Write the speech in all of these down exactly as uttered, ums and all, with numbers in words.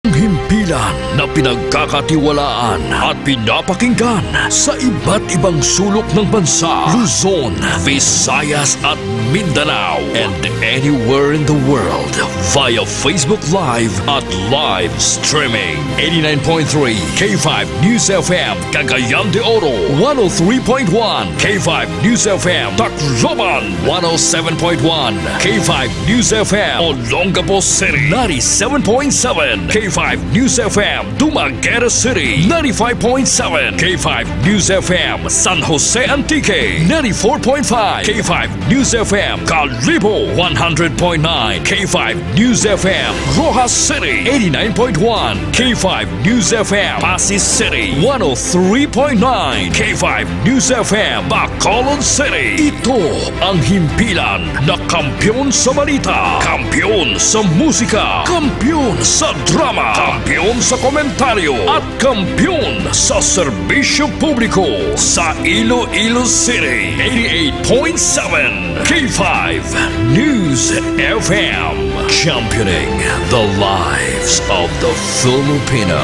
Himpilan na pinagkakatiwalaan at pinapakinggan sa iba't ibang sulok ng bansa, Luzon, Visayas at Mindanao, and anywhere in the world via Facebook Live at live streaming. Eighty-nine point three K five News F M, Cagayan de Oro, one oh three point one K five News F M, Tacloban, one oh seven point one K five News F M, Olongapo City, ninety-seven point seven K five News F M, Dumaguete City, ninety-five point seven K five News F M, San Jose Antique, ninety-four point five K five News F M, Kalibo, one hundred point nine K five News F M, Roxas City, eighty-nine point one K five News F M, Passi City, one oh three point nine K five News F M, Bacolod City. Ito ang himpilan na kampiyon sa balita, kampiyon sa musika, kampiyon sa drama, kampiyon sa komentaryo, at kampiyon sa serbisyo publiko sa Iloilo City. Eighty-eight point seven K five News F M, championing the lives of the Filipino.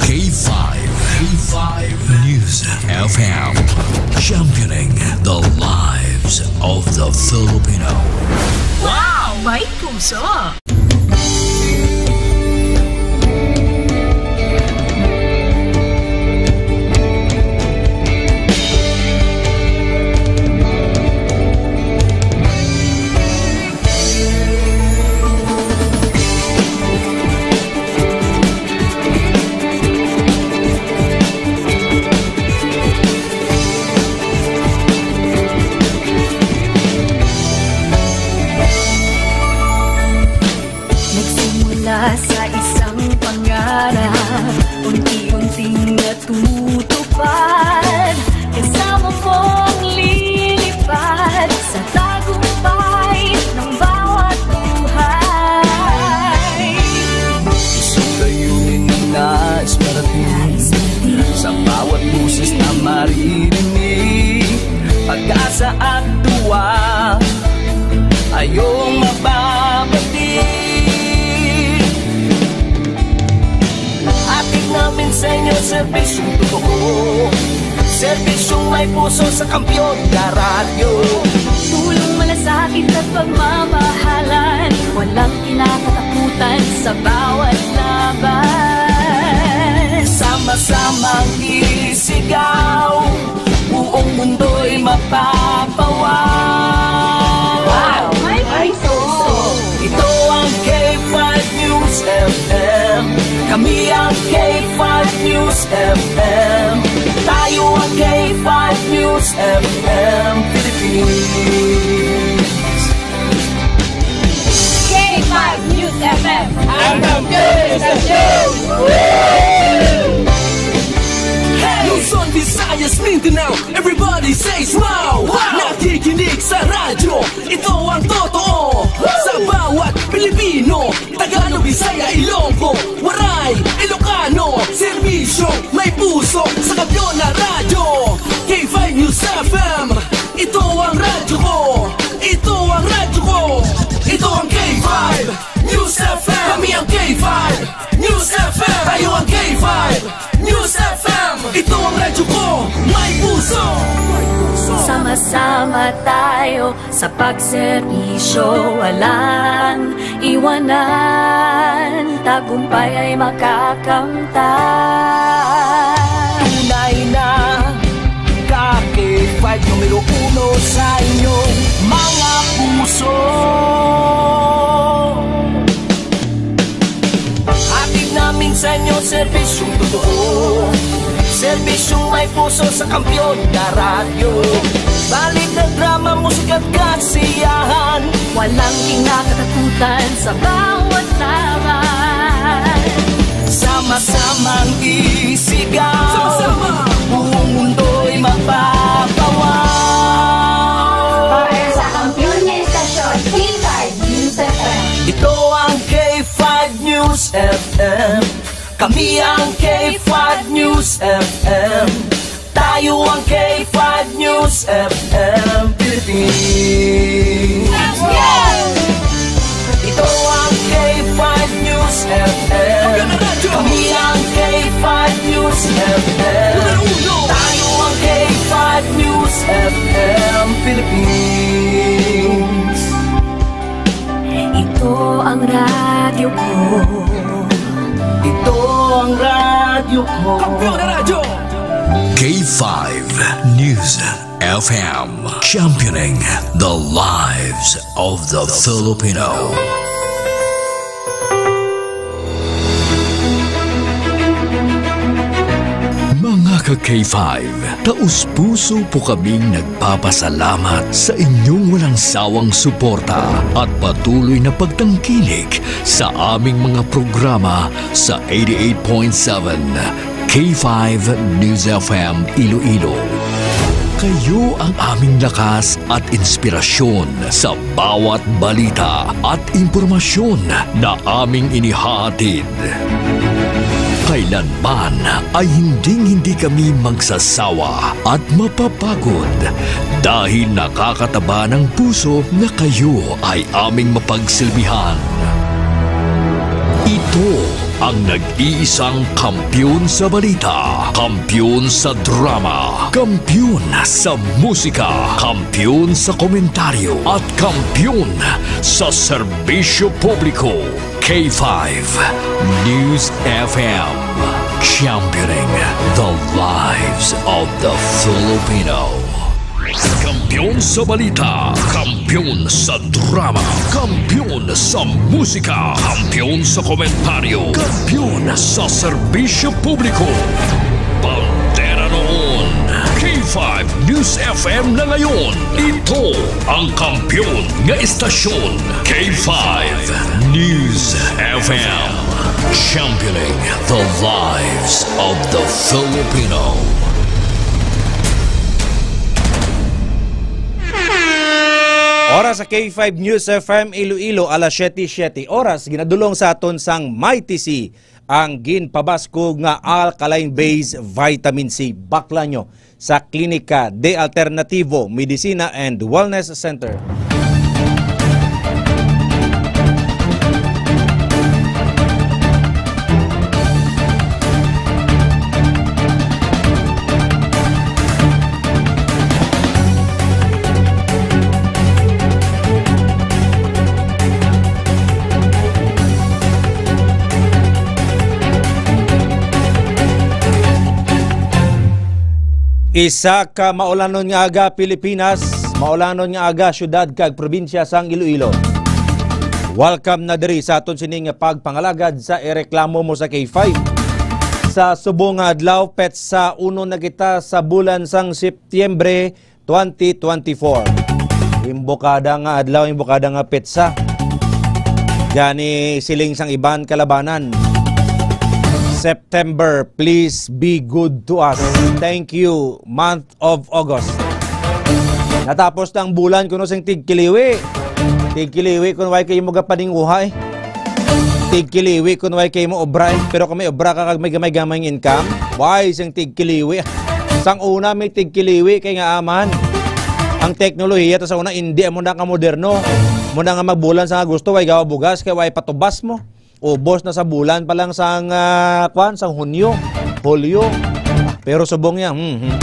K five, K five News F M, championing the lives of the Filipino. Wow! May puso! Nagsimula sa isang pangarap, unti-unting natutupad. Kasama mong lilipad sa tagumpay ng bawat buhay. Isang layunin na nais marating sa bawat boses na maririnig. Pag-asa at tuwa, ayong mababati. Hatid namin sa inyo serbisyong totoo, serbisyong may puso sa kampiyon na radyo. Tulong, malasakit at pagmamahalan, walang kinakatakutan sa bawat laban. Sama-samang isigaw, buong mundo'y mapapawaw. Wow! May puso! Ito ang K five News F M. Kami ang K five News F M. Tayo ang K five News F M Philippines. K five News F M. Ang kampiyon sa show! Hey! Luzon, Visayas, Mindanao, everybody says wow! Wow! Nakikinig sa radyo, ito ang totoo. Sa bawat Pilipino, Tagalog, Bisaya, Ilonggo, Waray, Ilocano, serbisyo, may puso, sa kampiyon na radyo. K five News F M, ito ang radyo ko. Ito ang radyo ko. Ito ang K five News F M. Kami ang K five News F M. Tayo ang K five News F M. Ito ang radyo ko. May puso. Sama-sama tayo sa pagserbisyo, walang iwanan. Tagumpay ay makakamtan. Tunay na K five numero uno sa inyong mga puso. Hatid namin sa inyo serbisyong totoo, serbisyong may puso sa kampiyon na radyo. Balita, drama, musika at kasiyahan, walang kinakatakutan sa bawat laban. Sama-samang isigaw. Sama-sama. Buong mundo'y mapapawaw. Para sa kampiyon nga istasyon, K five News F M. Ito ang K five News F M. Kami ang K five News F M. Tayo ang K five News F M Philippines. Ito ang K five News F M. Kami ang K five News F M. Tayo ang K five News F M Philippines. Ito ang radyo ko. Ito ang radyo ko. Kampiyon na radyo. K five News F M, championing the lives of the Filipino. Mga ka K five, taus-puso po kaming nagpapasalamat sa inyong walang sawang suporta at patuloy na pagtangkilik sa aming mga programa sa eighty-eight point seven K five News F M Iloilo. Kayo ang aming lakas at inspirasyon sa bawat balita at impormasyon na aming inihahatid. Kailanman ay hinding-hindi kami magsasawa at mapapagod dahil nakakataba ng puso na kayo ay aming mapagsilbihan. Ito ang nag-iisang kampiyon sa balita, kampiyon sa drama, kampiyon sa musika, kampiyon sa komentaryo, at kampiyon sa serbisyo publiko. K five News F M, championing the lives of the Filipino. Kampiyon sa balita, kampiyon sa drama, kampiyon sa musika, kampiyon sa komentaryo, kampiyon sa serbisyo publiko. Bandera noon, K five News F M na ngayon. Ito ang kampiyon nga istasyon, K five News F M. Championing the lives of the Filipino. Oras sa K five News F M Iloilo, alas siyete siyete oras, ginadulong sa aton sang Mighty C ang ginpabaskog nga alkaline base vitamin C. Bakla nyo sa Klinika de Alternativo Medicina and Wellness Center. Isa ka maulanon nga aga, Pilipinas, maulanon nga aga, syudad kag probinsya sang Iloilo. Welcome na diri sa aton sini nga pagpangalagad sa Ireklamo Mo sa K five. Sa subong nga adlaw, petsa uno na kita sa bulan sang Setyembre twenty twenty-four. Imbokada nga adlaw, imbokada nga petsa. Gani siling sang iban kalabanan. September, please be good to us. Thank you, month of August. Natapos na ang bulan kuno sing tigkiliwi. Tigkiliwi kun way kay mo gapaninguhay. Tigkiliwi kun way kay mo obra. Pero kung may obra ka kag may gamay-gamay nga income, way sing tigkiliwi. Sang una may tigkiliwi kay nga aman. Ang teknolohiya ta sa una indi mo na ka moderno. Mo na nga magbulan sa nga gusto way gawa bugas kay way patubas mo. Ubos na sa bulan pa lang sang, ah, kwan, sang Hunyo, Hulyo. Pero subong niya, hmm, hmm.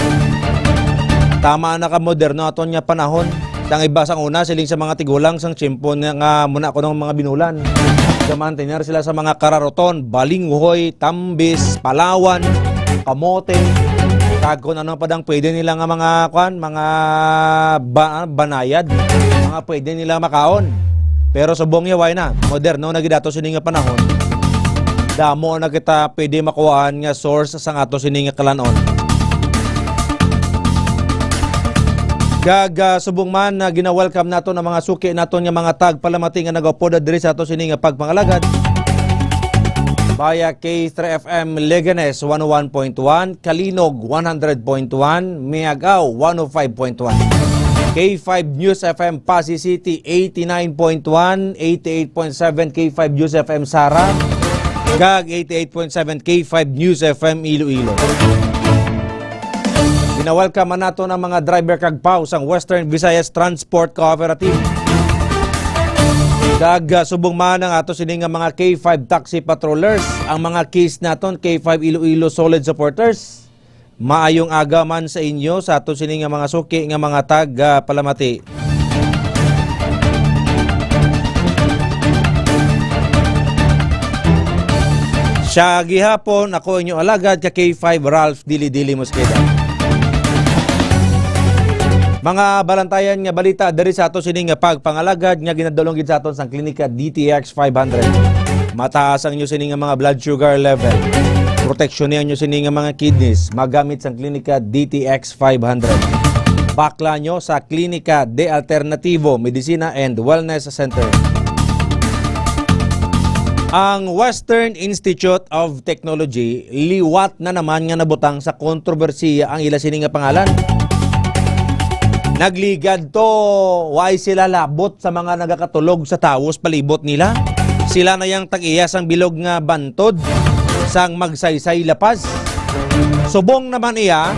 Tama na ka moderno aton nga panahon. Sang iba sang una, siling sa mga tigulang sang tiyempo nga, nga muna ko ng mga binulan. Gamantener sila sa mga kararoton, balinghoy, tambis, palawan, kamote. Kag kung ano pa dang pwede nila nga mga, kwan, mga ba-, banayad, mga pwede nila makaon. Pero subong niya, way na. Moderno na gid ato sini nga panahon. Damo na kita pwede makuhaan nga source sang ato sini nga kalanon. Kag, ah, subong man na gina-welcome naton ang mga suki naton nga mga tagpalamati nga nagaupod diri sa ato sini nga pagpangalagad. Via K three F M Leganes one oh one point one, Calinog one hundred point one, Miagao one oh five point one. K five News F M Passi City eighty-nine point one, eighty-eight point seven K five News F M Sara, kag eighty-eight point seven K five News F M Iloilo. Gina-welcome man naton ang mga driver kag paw sang Western Visayas Transport Cooperative. Kag, ah, subong man ang ato sini nga mga K five taxi patrollers, ang mga Ks naton, K five Iloilo solid supporters. Maayong aga man sa inyo, sa ato sini nga mga suki nga mga tag, ah, palamati. Siya gihapon, ako inyo alagad ka K five Ralph Dili Dili Mosqueda. Mga balantayan nga balita diri sa ato sini nga pagpangalagad nga ginadulong gid sa aton sang Klinika D T X five hundred. Mataas ang inyo sini nga mga blood sugar level. Proteksyon niya inyo sini nga mga kidneys. Magamit sang Klinika D T X five hundred. Bakla nyo sa Klinika de Alternativo Medicina and Wellness Center. Ang Western Institute of Technology liwat na naman nga nabutang sa kontrobersiya ang ila sini nga pangalan. Nagligad to, way sila labot sa mga nagakatulog sa tawos palibot nila. Sila na yang tag-iya sang bilog nga bantod sang Magsaysay La Paz. Subong naman iya,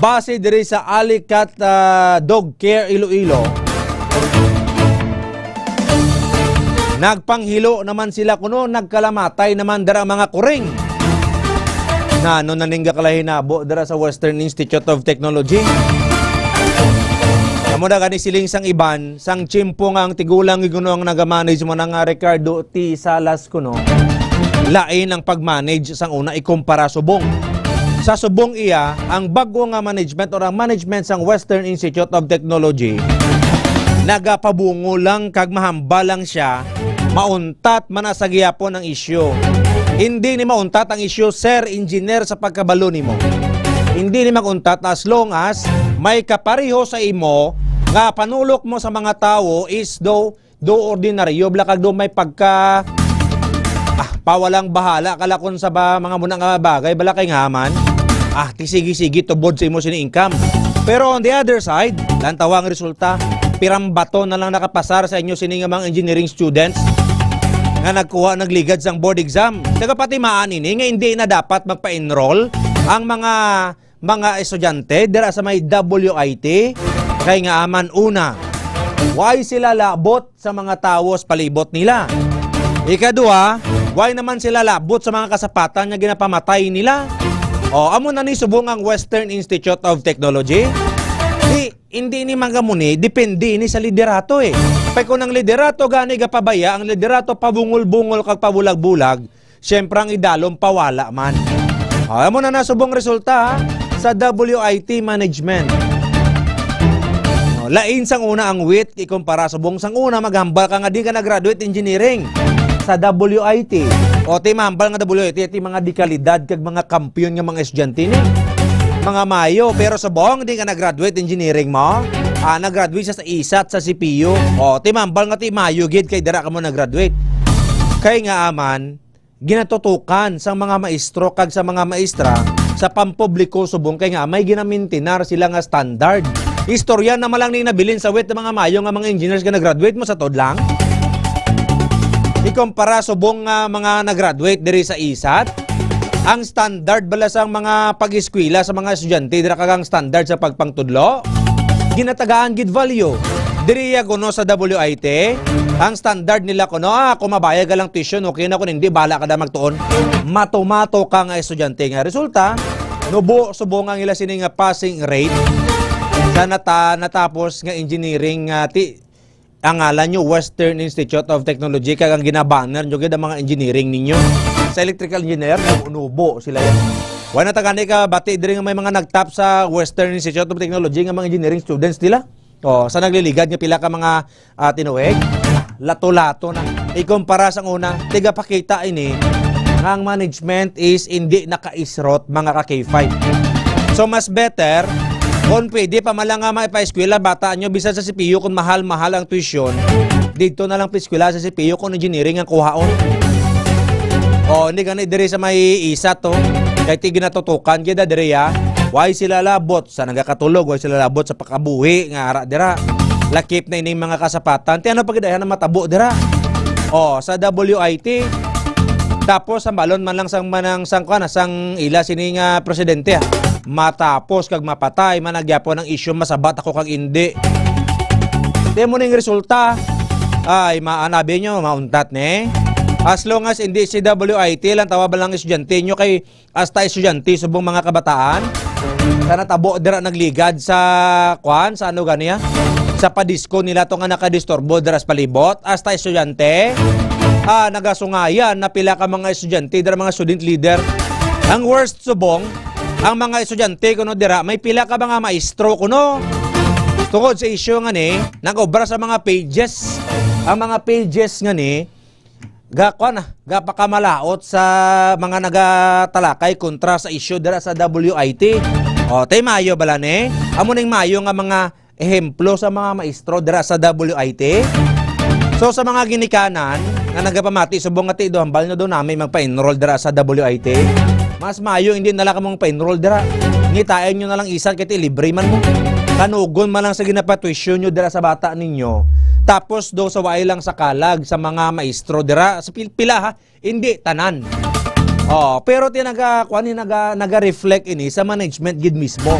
base diri sa Alicat, ah, Dog Care Iloilo, nagpanghilo naman sila kuno, nagkalamatay naman dira mga kuring. Nano na ning gakalahinabo dira sa Western Institute of Technology? Amo na gani siling sang iban, sang tiyempo nga ang tigulang gid kuno ang nagamanage mo na nga Ricardo T. Salas kuno, lain ang pag-manage sang una ikumpara subong. Sa subong iya, ang bag-o nga management or ang management sang Western Institute of Technology nagapabungo lang kag mahambal lang siya, mauntat man na sa gihapon ang isyu. Hindi ni mauntat ang isyu, sir, engineer, sa pagkabalo nimo. Hindi ni mag-untat as long as may kapareho sa imo nga panulok mo sa mga tawo is do do ordinaryo bala kag do may pagka, ah, pawalang bahala ka lakon sa ba, mga muna nga bagay bala kay nga man, ah, ti sige-sige tubod sa imo sini income. Pero on the other side, lantawa ang resulta, pirambato na lang nakapasar sa inyo sini nga mga engineering students nga nagkuha, nagligad sang board exam. Nagapatimaan ini nga hindi na dapat magpa-enroll ang mga mga estudyante dira sa may W I T, kay nga aman, una, way sila labot sa mga tawo sa palibot nila. Ikaduha, way naman sila labot sa mga kasapatan nga ginapamatay nila. O, amo na ni subong ang Western Institute of Technology. Di, hindi ni magamuni, depende ni sa liderato eh. Kay kung ang liderato gani gapabaya, ang liderato pabungol-bungol kag pabulag-bulag, siyempre, ang idalom pawala man. O, amo na nasubong resulta, ha, sa W I T management. O, lain sang una ang wit ikumpara subong sang una, maghambal ka nga di ka nag-graduate engineering sa W I T. O, ti mahambal nga W I T, ti mga dikalidad kag mga kampiyon nga mga estudyante ni. Mga mayo, pero subong di ka nag-graduate engineering mo. Ah, nag-graduate sa, sa isat, sa C P U. O, ti mahambal nga ti mayo gid kay dira ka mo nag-graduate. Kay nga aman, ginatutukan sang mga maestro kag sa mga maestra sa pampubliko subong kay nga may ginamintinar sila nga standard. Istorya na malang ni nabilin sa wit ng mga mayo nga mga engineers nga nag-graduate mo sa Todlang. Ikumpara subong nga mga nag-graduate diri sa isat, ang standard bala sang mga pag-eskwela sa mga estudyante dira kag ang standard sa pagpangtudlo, ginatagaan gid value. Diri ya kuno sa W I T, ang standard nila kuno, ah, kung mabayad ka lang tuition, okay na, kung hindi, bala ka na magtuon. Matumato ka nga estudyante nga resulta, nubo subong ang ila sini nga passing rate sa nata-, natapos nga engineering nga ti-, ang ngalan nyo, Western Institute of Technology, kag ang ginabanner nyo gid ang mga engineering ninyo. Sa electrical engineer, nubo-nubo sila yan. Wala na tagani ka bati diri nga may mga nagtap sa Western Institute of Technology nga mga engineering students nila. O, sa nagliligad nga pila ka mga, ah, tinuig, lato-lato na. Ikumpara sa una, tigapakita ini nga ang management is hindi nakaisrot, mga ka K five. So, mas better kung pwede pa man lang nga maipaeskwela bata nyo bisan sa C P U kung mahal-mahal ang tuition, dito na lang paeskwela sa C P U kung engineering ang kuhaon. O, hindi gani diri sa may isat to. Kay ti ginatutukan gid, ah, diri, ah. Why sila labot sa nagakatulog, why sila labot sa pakabuhi nga ara dira. Lakip na ining mga kasapatan. Ti ano pa gid ang matabo dira? O, sa W I T. Tapos, ang balon man lang sang manang sang kuan, sang ila sini nga presidente, ah. Matapos kag mapatay, man nagyapon ang isyu, masabat ako kag indi. Ti mo ning resulta, Ay, maanabi nyo, mauntat ni. As long as hindi si W I T lang tawag lang estudyante nyo kay hasta estudyante subong mga kabataan. Sa natabo dira nagligad sa kwan, sa ano gani, ah? Sa padisko nila to nga nakadisturbo dira sa palibot, hasta estudyante. Ah, nagasungayan na pila ka mga estudyante dira, mga student leader. Ang worst subong, ang mga estudyante kuno dira, may pila ka mga maestro kuno. Tungod sa issue nga ni, nag-obra sa mga pages. Ang mga pages nga ni, ga, kuwan na, gapakamalaot sa mga nagatalakay kontra sa issue dira sa W I T. O, tay mayo bala ni? Amo ning mayo nga mga ehemplo sa mga maestro dira sa W I T. So, sa mga ginikanan nga nagapamati subong nga ti do, hambal nyo do nami magpa-enroll dira sa W I T. Mas mayo hindi na lang kamo pa-enroll dira. Ngitain nyo na lang isan kay ti libre man mo. Kanugon man lang sa ginapatuition nyo dira sa bata ninyo. Tapos do sa waay lang sa kalag sa mga maestro dira sa pil-, pila ha, hindi tanan. Oh, pero ti naga, kuan ni, naga, naga-reflect ini sa management gid mismo.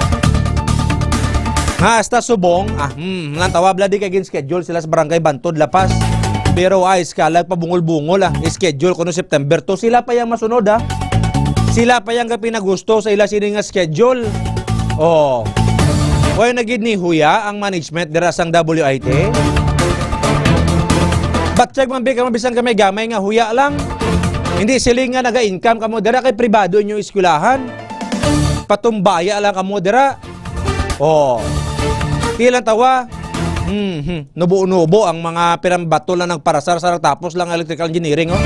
Nga hasta subong, ah, hmm, lang tawag, bala di kay gin-schedule sila sa Barangay Bantod, La Paz. Pero ay, iskalag pa bungol-bungol, ah, schedule kuno September two. Sila pa yang masunod, ah. Sila pa yang pinagusto sa ila sini nga schedule. Oh. Way na gid ni huya ang management dira sang W I T. Batyag man bi kamo bisan gamay-gamay nga huya lang. Hindi siling nga naga-income kamo dira kay pribado inyong eskwelahan. Patumbaya lang kamo dira. Oh. Ti lang tawa. Hmm, hmm. Nubo-nubo ang mga pirambato lang nagparasar sa tapos lang electrical engineering, oh.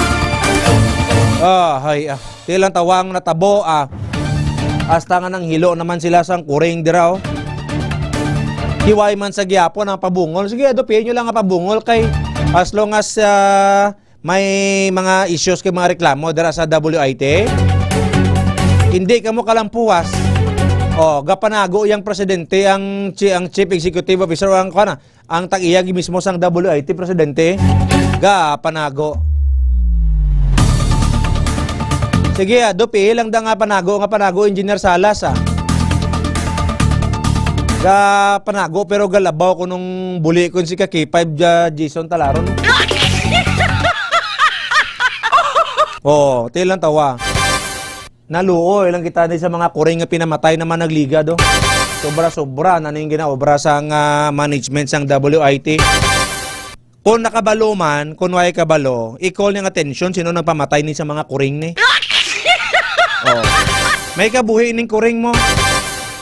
Ah, hay, ah. Ti lang tawa ang natabo, ah. Hasta nga nanghilo naman sila sang kuring dira, oh. Hiway man sa gihapon ang pabungol. Sige, adopihin nyo lang ang pabungol kay as long as, ah, may mga issues kay mga reklamo dira sa W I T. Hindi kamo kalampuwas. Oh, gapanago yang presidente ang chi-, ang chief executive officer o ang kuan na, ang tag-iya mismo sang W I T presidente. Gapanago. Sige, ah, do pihil lang da nga panago, nga panago, Engineer Salas, ah. Gapanago pero galabaw ko nung buli ko si ka K five, ah, Jason Talaron. Oh, ti lang tawa. Naluoy lang kita ni sa mga kuring nga pinamatay naman nagligad, oh. Sobra-sobra na ning ginaobra sang, ah, management sang W I T. Kung nakabalo man, kung way kabalo, i-call niyang atensyon sino nagpamatay ni sa mga kuring ni. Oh. May kabuhi ning kuring mo.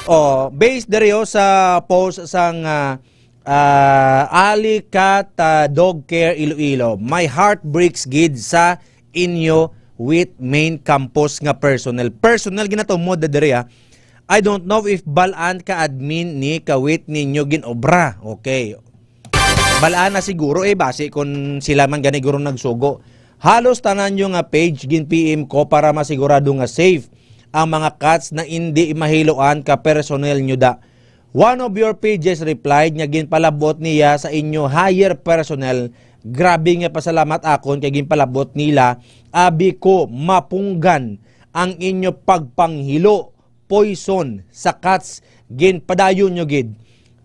Oh, based diri, oh, sa post sang, ah, ah, Alicat, ah, Dog Care Iloilo. My heart breaks gid sa inyo with main campus nga personnel. Personnel ginatumod na diri, ah. I don't know if balaan ka admin ni kawit ninyo gin-obra. Okay. Balaan na siguro, eh, basi kung sila man gani guro nagsugo. Halos tanan nyo nga page gin P M ko para masigurado nga safe ang mga cats na indi mahiloan ka personnel nyo da. One of your pages replied nga ginpalabot niya sa inyo higher personnel. Grabe nga pasalamat akon kay ginpalabot nila. Abi ko mapunggan ang inyo pagpanghilo poison sa cats, ginpadayon nyo gid.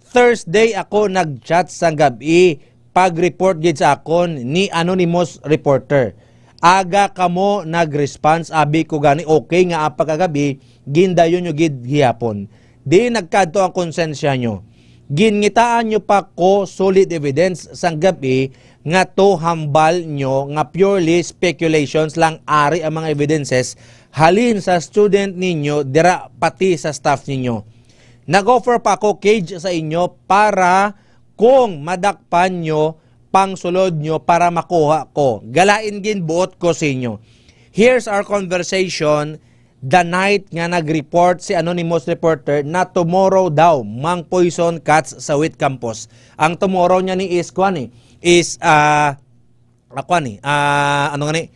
Thursday ako nag-chat sang gab-i, pag-report gid sa akon ni anonymous reporter. Aga kamo nag-response, abi ko gani okay nga ang pagkagabi, gindayon nyo gid gihapon. Di nagkadto ang konsensya nyo. Gingitaan nyo pa ko solid evidence sang gab-i nga to hambal nyo nga purely speculations lang ari ang mga evidences halin sa student ninyo dira pati sa staff ninyo. Nag-offer pa ako cage sa inyo para kung madakpan nyo, pangsulod nyo para makuha ko. Galain ginbuot ko sa inyo. Here's our conversation the night nga nag-report si anonymous reporter na tomorrow daw mang poison cats sa wit campus. Ang tomorrow niya ni is, kuan eh, is, ah, ah, kuan eh, ah, ano nga ni?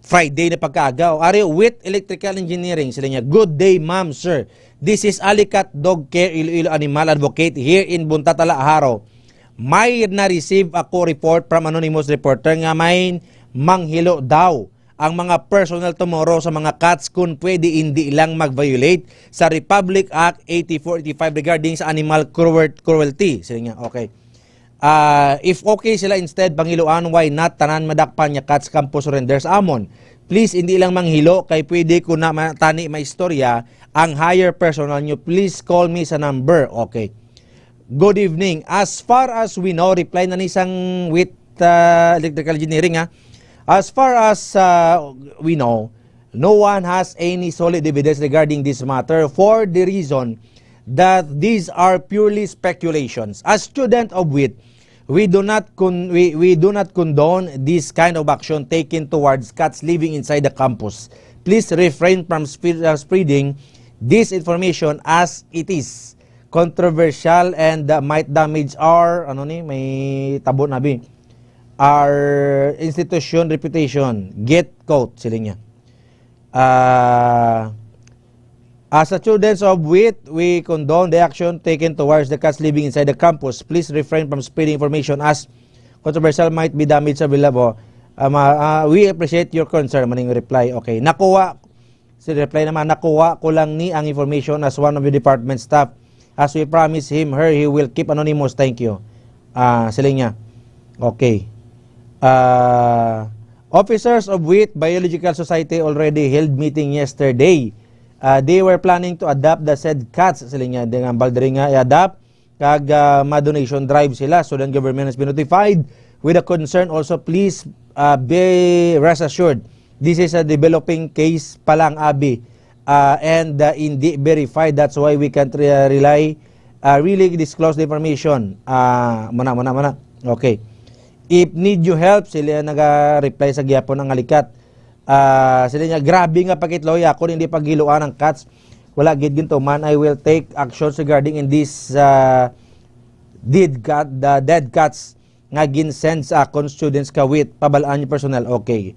Friday na pagkaaga. O, ari, with electrical engineering, sila niya, "Good day, ma'am, sir. This is Alicat Dog Care Iloilo Animal Advocate here in Buntatala, Jaro. May na-receive ako report from anonymous reporter nga may manghilo daw ang mga personnel tomorrow sa mga cats kung pwede hindi lang mag-violate sa Republic Act eighty-four eighty-five regarding sa animal cruel-, cruelty." Sila niya, okay. Ah, if okay sila, instead pangiluan, why not tanan madakpan nga CATS campus surrender sa amon? Please, hindi lang manghilo kay pwede ko na ma-, tani maistorya ang higher personnel nyo. Please call me sa number. Okay. Good evening. As far as we know, reply na ni sang with, ah, electrical engineering, ha. As far as, ah, we know, no one has any solid evidence regarding this matter for the reason that these are purely speculations. As student of wit, we do not con-, we, we do not condone this kind of action taken towards CATS living inside the campus. Please refrain from spe-, uh, spreading this information as it is controversial and, uh, might damage our, ano ni, may tabo na bi, our institution reputation. Get caught, siling niya. Ah, as a students of wit, we condone the action taken towards the CATS living inside the campus. Please refrain from spreading information as controversial might be damage sa billabo. Um, ah, ah, we appreciate your concern, maning reply. Okay. Nakuha, si reply naman, nakuha ko lang ni ang information as one of the department staff. As we promise him, her, he will keep anonymous. Thank you. Ah, siling niya. Okay. Ah, officers of wit Biological Society already held meeting yesterday. Ah, they were planning to adopt the said CATS, siling niya. Di nga, ambal diri nga i-adopt kag, ah, ma-donation drive sila. Student government has been notified with the concern. Also, please, ah, be rest assured, this is a developing case pa lang, abi, ah, and, ah, hindi verified. That's why we can't re-, rely, ah, really disclose the information. Ah, muna, muna, muna. Okay. If need you help, sila naga-reply sa gihapon ang alikat. Ah, sila niya, "Grabe nga pakitloy, ako hindi paghiluan ang CATS. Wala gid gintuman. I will take actions regarding in this, ah, dead cat, the dead CATS nga gin-send sa akon students kawit, pabalaan niyo personal." Okay.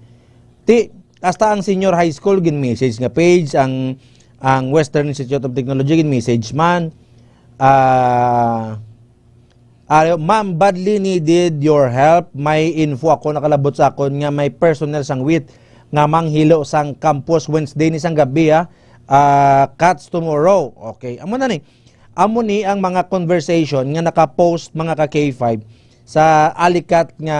Ti, hasta ang senior high school gin-message nga page, ang, ang Western Institute of Technology gin-message man. Ah, ah, "Ma'am, badly needed your help. May info ako nakalabot sa akon nga may personnel sang wit nga manghilo sang campus Wednesday ni sang gabi, ha. Ah, CATS tomorrow." Okay. Amo na ni. Amo ni ang mga conversation nga naka-post, mga ka K five, sa alikat nga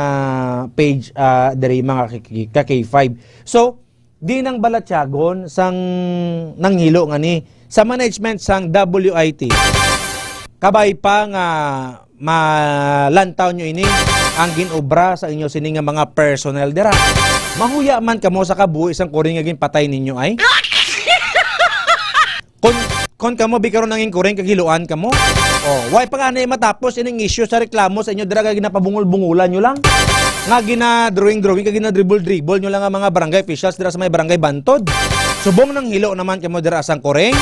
page, ah, diri, mga ka K five. So, di nang balatyagon sang nanghilo nga ni sa management sang W I T. Kabay pa nga malantaw nyo ini, ang ginobra sa inyo sini nga mga personnel dira. Mahuya man kamo sa kabuhi sang kuring nga ginpatay ninyo, ay? Kon, kon kamo bi karon ang inkuring kag hiluan kamo. Oh, why pa gani matapos ining issue sa reklamo sa inyo dira nga ginapabungol-bungolan nyo lang? Nga gina-drawing-drawing kag gina-dribble-dribble nyo lang ang mga barangay officials dira sa may barangay Bantod. Subong nang hilo naman kamo dira sang kuring.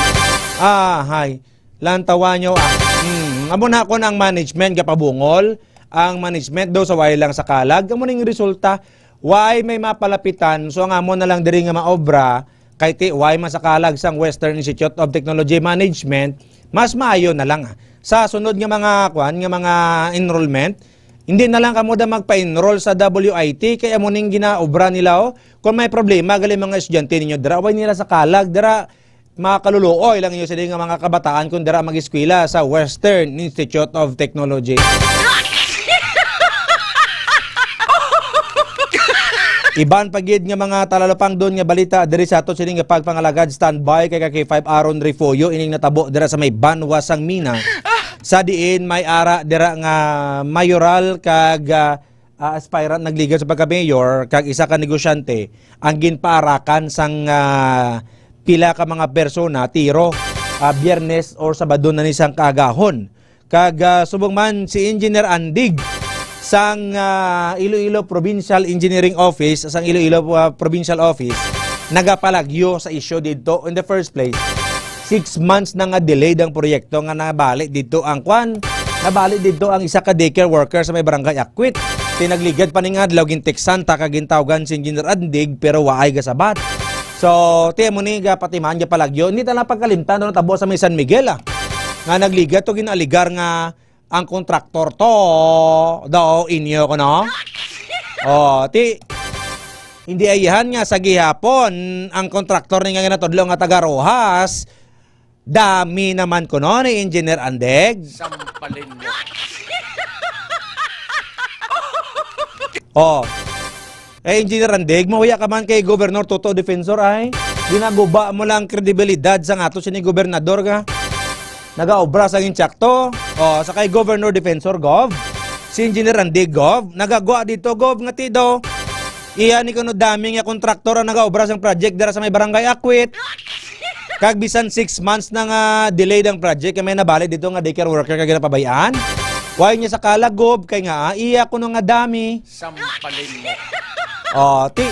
Ah, hay. Lantawan nyo, ah. Hmm, amo na kon ang management gapabungol, ang management daw sa way lang sa kalag, amo ning resulta. Why may mapalapitan? So, ang amo na lang diri nga maobra, kay ti, why masakalag sang Western Institute of Technology Management, mas maayo na lang, ah. Sa sunod nga mga, kwan, nga mga enrollment, hindi na lang kamo da magpa-enroll sa W I T, kay amo ning ginaobra nila, oh. Kung may problema, gali mga estudyante ninyo, dira, why nila sa kalag, dira, mga kaluluoy lang inyo sini nga mga kabataan kung dira mag-eskwela sa Western Institute of Technology. Iban pa gid nga mga talalupangdon nga balita diri sa ato sini nga pagpangalagad, standby kay ka K five Aaron Refollo ining natabo dira sa may Banwa sang Mina, sa diin may ara dira nga mayoral kag, ah, ah, aspirant nagligad sa pagka-mayor kag isa ka negosyante ang ginpaarakan sang, ah, pila ka mga persona tiro, ah, Biyernes or Sabado na ni sang kaagahon. Kag, ah, subong man si Engineer Andig sang, ah, Iloilo Provincial Engineering Office, sang Iloilo, ah, Provincial Office, nagapalagyo sa isyu didto in the first place. Six months na nga delayed ang proyekto nga nabali didto ang kwan, nabali didto ang isa ka daycare worker sa may barangay Akwit. Ti nagligad pa ning adlaw, ginteksan ta kag gintawgan si Engineer Andig, pero waay gasabat. So, ti mo ni gapatiman, gapalagyo. Hindi ta lang pagkalimtan, no, tabo sa may San Miguel, ah. Nga nagligad to, ginaaligar nga ang kontraktor to, daw inyo ko, no? Oh, ti, hindi ayahan nga sa gihapon, ang kontraktor ni nga ginatudlo nga taga Roxas, dami naman ko, no, ni Engineer Andeg. Sampalin mo. Oh. Eh, Engineer Andig, mahuya ka man kay Governor Toto Defensor ay. Ginaguba mo lang ang kredibilidad sang ato sini gobernador ka. Nagaobra sang insakto. Oh, sa kay Governor Defensor, Gov. Si Engineer Andig, Gov. Nagagwa dito, Gov, nga ti daw. Iya ni kuno dami nga kontraktor ang nagaobra sang project dira sa may Barangay Akwit. Kag bisan six months na nga delayed ang project, kay may nabali dito nga daycare worker nga ginapabayaan. Why niya sa kalagob? Kay nga, ah, iya kuno nga dami. Sampalin mo. Oh, ti,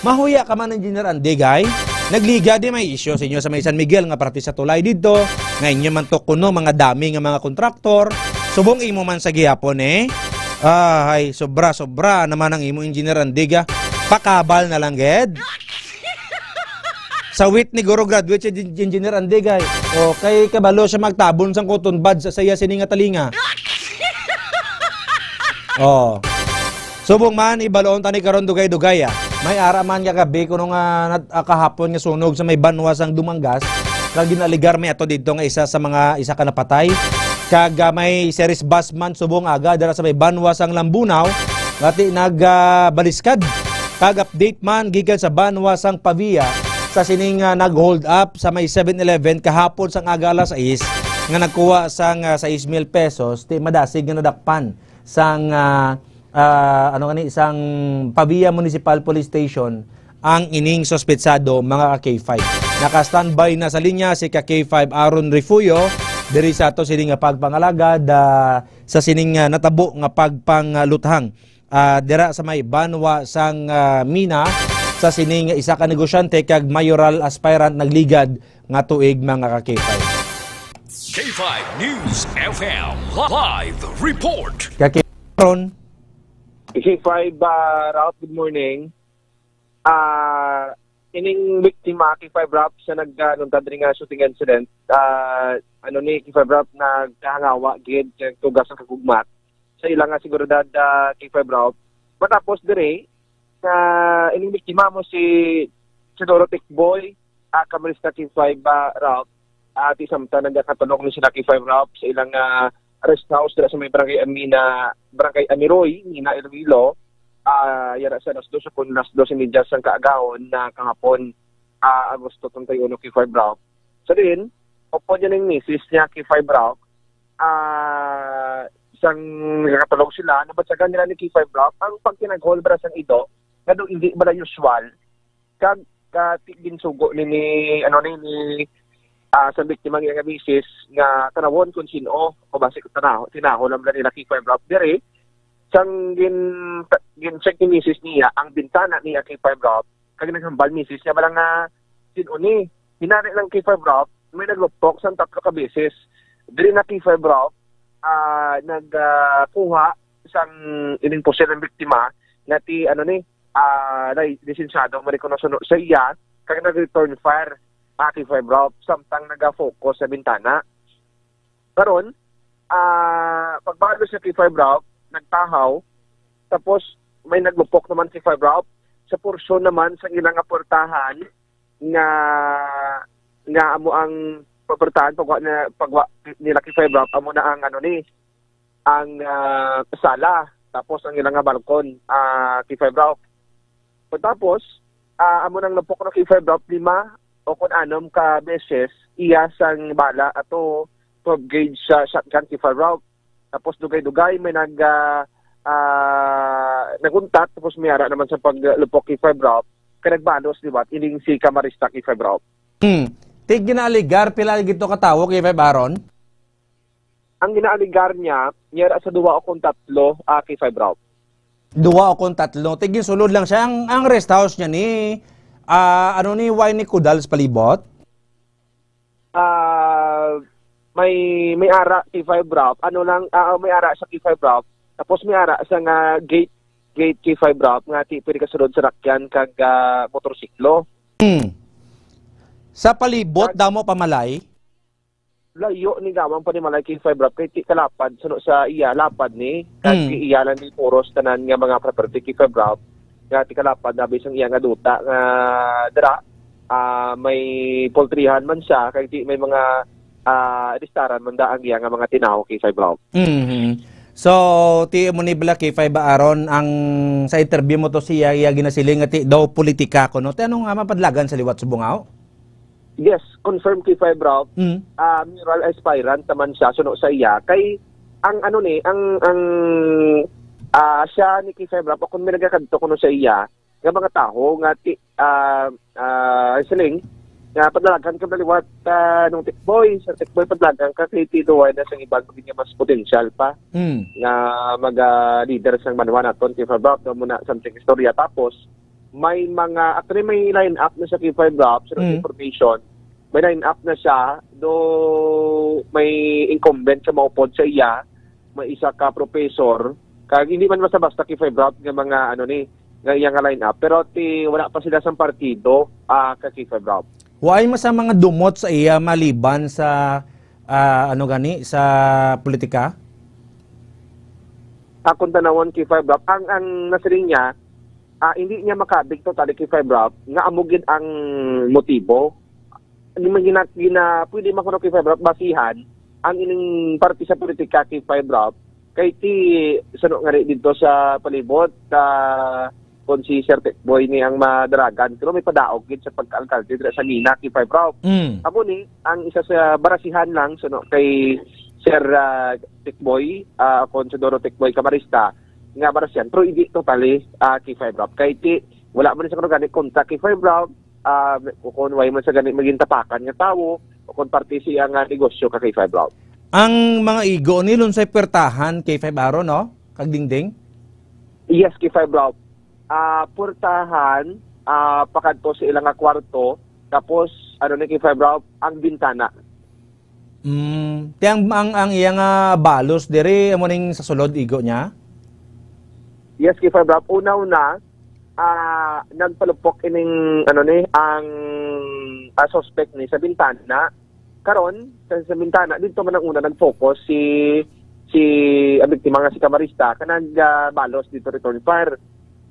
mahuya ka man, Engineer Andigay. Nagliga di may isyu sa inyo sa may San Miguel nga parte sa tulay dito. Nga inyo man to kuno mga dami nga mga kontraktor. Subong imo man sa gihapon eh. Ah, ay, sobra, sobra naman ang imo, Engineer Andiga. Pakabal na lang, ged. Sa wit ni Guro graduate si Engineer Andigay. O, kay kabalo siya magtabon sang cotton bud sa saya sini nga talinga. Oh. Subong man, ibalon tani karon dugay-dugay, ah. May ara man nga gabi kuno nga nat-, ah, kahapon nga sunog sa may banwa sang Dumangas, kag ginaligar may ato didto nga isa sa mga, isa ka napatay. Kag, ah, may series bus man subong aga dira sa may banwa sang Lambunao, nga ti nag, ah, baliskad. Kag update man gikan sa banwa sang Pavia sa sining, ah, nag-hold up sa may Seven Eleven kahapon sang aga alas sais nga nagkuha sang, ah, sais mil pesos, ti madasig nga nadakpan sang, ah, ah, ano gani, sang Pavia Municipal Police Station ang ining suspetsado, mga ka-K five. Naka-standby na sa linya si ka-K five Aaron Refugio diri sa ato sining nga pagpangalagad, ah, sa sining, ah, natabo nga pagpangaluthang, ah, dira sa may banwa sang, ah, Mina sa sining isa ka negosyante kag mayoral aspirant nagligad nga tuig, mga ka-K five. K five News F M live report. Kaki-, ron. K five, ah, Ralph, good morning. Ah, ining biktima, K five Ralph, sa nag, ah, nagkadri nga shooting incident, ah, ano ni, K five Ralph, nagkahangawa gid kag tugas ang kagugmat sa ila nga seguridad, ah, K five Ralph. Matapos diri, sa ining biktima mo si, si Doro Tikboy, ah, Camarista K five, ah, Ralph, ah, ti samtang nagakatulog ni sila K five Ralph sa ilang, ah, rest house dira sa may barangay Amina, barangay Amiroy, Mina, Iloilo, ah, yara sa alas dos o kon alas dos y media sang kaagahon na kahapon, ah, Agosto treinta y uno, K five Ralph. Sa din, upod yan ang misis niya, K five Ralph, ah, sang nagakatulog sila, nabatyagan nila ni K five Ralph ang pagkinaghol bala sang ido, nga daw hindi bala usual, kag, ah, ti-, ginsugo ni, ni, ano ni, ni, ah, sa biktima nga misis nga tanawon kung sino, o basi kung tanaho, tinaho lang bala nila K five Ralph diri, sang gin-, gin-check ni misis niya ang bintana niya K five Ralph, kag naghambal misis niya bala nga sino ni. Hinari lang K five Ralph, may naglupok sang tatlo ka beses. Diri na K five Ralph, ah, nag, ah, kuha sang ining pusil ng biktima nga ti, ano ni, ah, lay-, lisensyado man ni kuno suno sa iya, kag nag-return fire, ah, K five Ralph, samtang naga-focus sa bintana. Karon, ah, pagbalo sa K five Ralph, nagtahaw, tapos may naglupok naman K five Ralph sa porsyon naman sa ilang nga portahan nga, nga amo ang portahan pagwa na, pagwa nila K five Ralph, amo na ang ano ni, ang, ah, sala, tapos ang ilang nga balkon, ah, K five Ralph. Pagtapos, ah, amo nang napukno K five Ralph lima o kun anom ka beses, iya sang bala ato twelve gauge sa shotgun K five Ralph. Tapos dugay-dugay may nag, ah, ah, naguntat, tapos may ara naman sa paglupok K five Ralph, kay nagbalos liwat ining si Camarista K five Ralph. Hmm. Ti ginaaligar, pila gito ka tawo, K five Aaron? Ang ginaaligar niya, niya ra sa duwa o kung tatlo, ah, K five Ralph. Duwa o kung tatlo. Ti ginsulod lang siya. Ang, ang rest house niya ni, ah, ano ni, why ni kudal sa palibot? Ah, may, may ara K five Ralph. Ano lang, ah, may ara sa K five Ralph. Tapos may ara sa nga gate, gate K five Ralph nga ti pwede ka sulod sa rakyan kag, ah, motorsiklo. Hmm. Sa palibot, damo pamalay? Layo ni gawang panimalay K five Ralph kay ti kalapad suno sa iya lapad ni kag Mm. Iya lang ni puros tanan nga mga property K five Ralph nga ti kalapad na bisang iya nga duta nga dira, ah, may poultryhan man siya kay ti may mga, ah, listaran man da ang iya nga mga tinawo K five Ralph. Mhm. So, ti mo ni bala K five Aaron, ang sa interview mo to siya, iya ginasiling nga ti daw politika ko, no? Ti ano nga mapadlagan sa liwat subong, aw? Yes, confirm K five Ralph. Mm. Ah, mayoral aspirant naman siya, suno sa iya. Kay, ang ano ni, ang, ang, ah, siya ni K five Ralph, kung may nagakadto kuno sa iya, nga mga tawo nga ti-, ah, ah, siling, nga padalagan ka na liwat, ah, nung Tikboy, sa Tikboy padalagan ka, kay ti duway na sang ibang nga mas potensyal pa Mm. nga mag, ah, leader sang banwa naton, K five Ralph, no, muna something istorya. Tapos, may mga, actually, may line up na sa K five Ralph, sa Mm. information, may line up na siya, do may incumbent sa maupod sa iya, may isa ka professor, kag hindi man basta-basta K five Ralph nga mga, ano ni, nga iya nga line up, pero ti, wala pa sila sang partido, ah, ka K five Ralph. Waay man sa mga dumot sa iya maliban sa, ah, ano gani, sa politika? Akong tanawon K five Ralph, ang, ang nasiling niya, ah, hindi niya makabig totally K five Ralph nga amo gid ang motibo. Gina-, gina-, gina-, pwede man kuno K five Ralph basihan ang ining parte sa politika K five Ralph kay ti suno nga ri dito sa palibot, ah, kung si Sir Tikboy ni ang madaragan, pero may padaog gid sa pagka-alkalde dira sa Mina, K five Ralph. Mm. Amo ni ang isa sa barasihan lang suno kay Sir, ah, Tikboy, ah, kung si Doro Tikboy Camarista, nga barasihan, pero hindi totally, ah, K five Ralph. Kay ti, wala man sa kuno gani kontra K five Ralph, ah, kung way man sa gani maging tapakan nga tawo, o kung parte siya nga negosyo ka K five Ralph. Ang mga igo ni Lunsay Puertahan, K five Aaron, no? Kag Dingding? Yes, K five Ralph. Ah, Puertahan, ah, pakadto sa ilang nga kwarto, tapos, ano ni K five Ralph, ang bintana. Mm, ti ang, ang, ang iya nga balos diri, amo ning sa sulod igo niya? Yes, K five Ralph. Una-una, ah, nagpalupok ining, ano ni, ang, ah, suspect ni sa bintana. Karon, sa, sa bintana, dito man ang una nag-focus si, si, ang biktima nga si Camarista, ka nag, ah, balos dito return fire.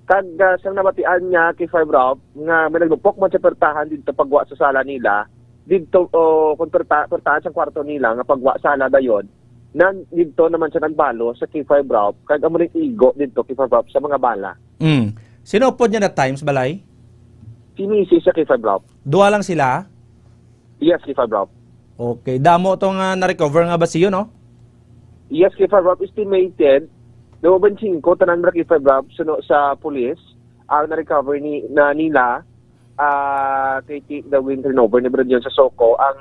Kag, ah, sang nabatian niya, K five Ralph, nga may naglupok man sa pertahan dito pagwa sa sala nila, dito, o, kung perta-, pertahan sa kwarto nila, nga pagwa sala dayon, nag, dito naman siya nagbalo sa K five Ralph, kag amo ning igo dito, K five Ralph, sa mga bala. Mm. Sino upod niya that time sa balay? Si misis sa K five Ralph. Duha lang sila? Yes, K five Ralph. Okay. Damo to nga na-recover nga basiyo, no? Yes, K five Ralph, estimated, daw twenty-five tanan ra K five Ralph, suno sa pulis, ang na-recover ni, na nila, ah, kay ti-, the win turnover ni Brad sa Soko, ang,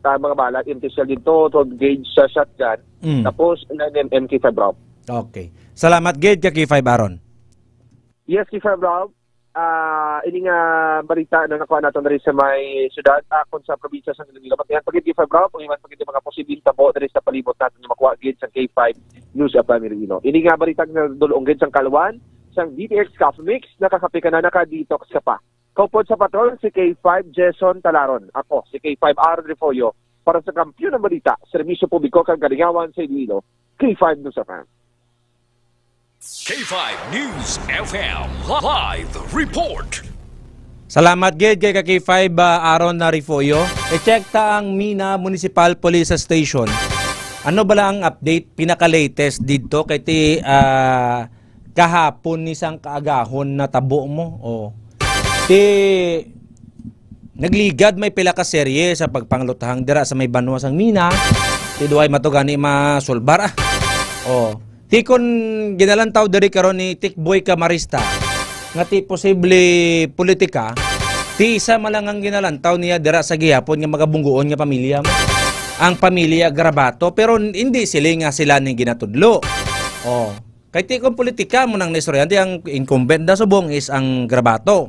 ah, mga bala, empty shell dito, twelve gauge sa shotgun, Mm. tapos nine M M K five Ralph. Okay. Salamat gid ka K five Aaron. Yes, K five Ralph. Ah, ini nga balita na nakuha naton diri sa may syudad, ah, kung sa probinsya sa Iloilo. Matiyan pa gid, K five Ralph, kung iban pa gid yung mga posibleng tabo diri sa palibot natin nga makuha gid sa K five News F M Iloilo. Ini nga balita nga dulong gid sang kalwan, sang D T X Coffee Mix, nakakape ka na, naka-detox ka pa. Kaupod sa patrol, si K five Jason Talaron. Ako, si K five Aaron Refollo, para sa Kampiyon ng Balita, Serbisyo Publiko kag Kalingawan sa Iloilo, K five News F M. K five News F M Live Report. Salamat gid kay ka K five, ah, Aaron na Refollo. I-check ta ang Mina Municipal Police Station. Ano bala ang update, pinaka-latest didto kay ti, ah, kahapon ni sang kaagahon natabo mo? Oh. Ti nagligad may pila ka serye sa pagpanglutang dira sa may banwa sang Mina. Ti duay matugani masulbar, ah. Oh. Ti kon ginalantaw diri karon ni Tikboy Camarista nga ti posible politika, ti isa man lang ang ginalantaw niya dira sa gihapon nga magabungguon nga pamilya mo. Ang pamilya Grabato, pero hindi sila nga sila ning ginatudlo. Oh. Kay ti kon politika mo nang naistoryahan, ti ang incumbent da subong is ang Grabato.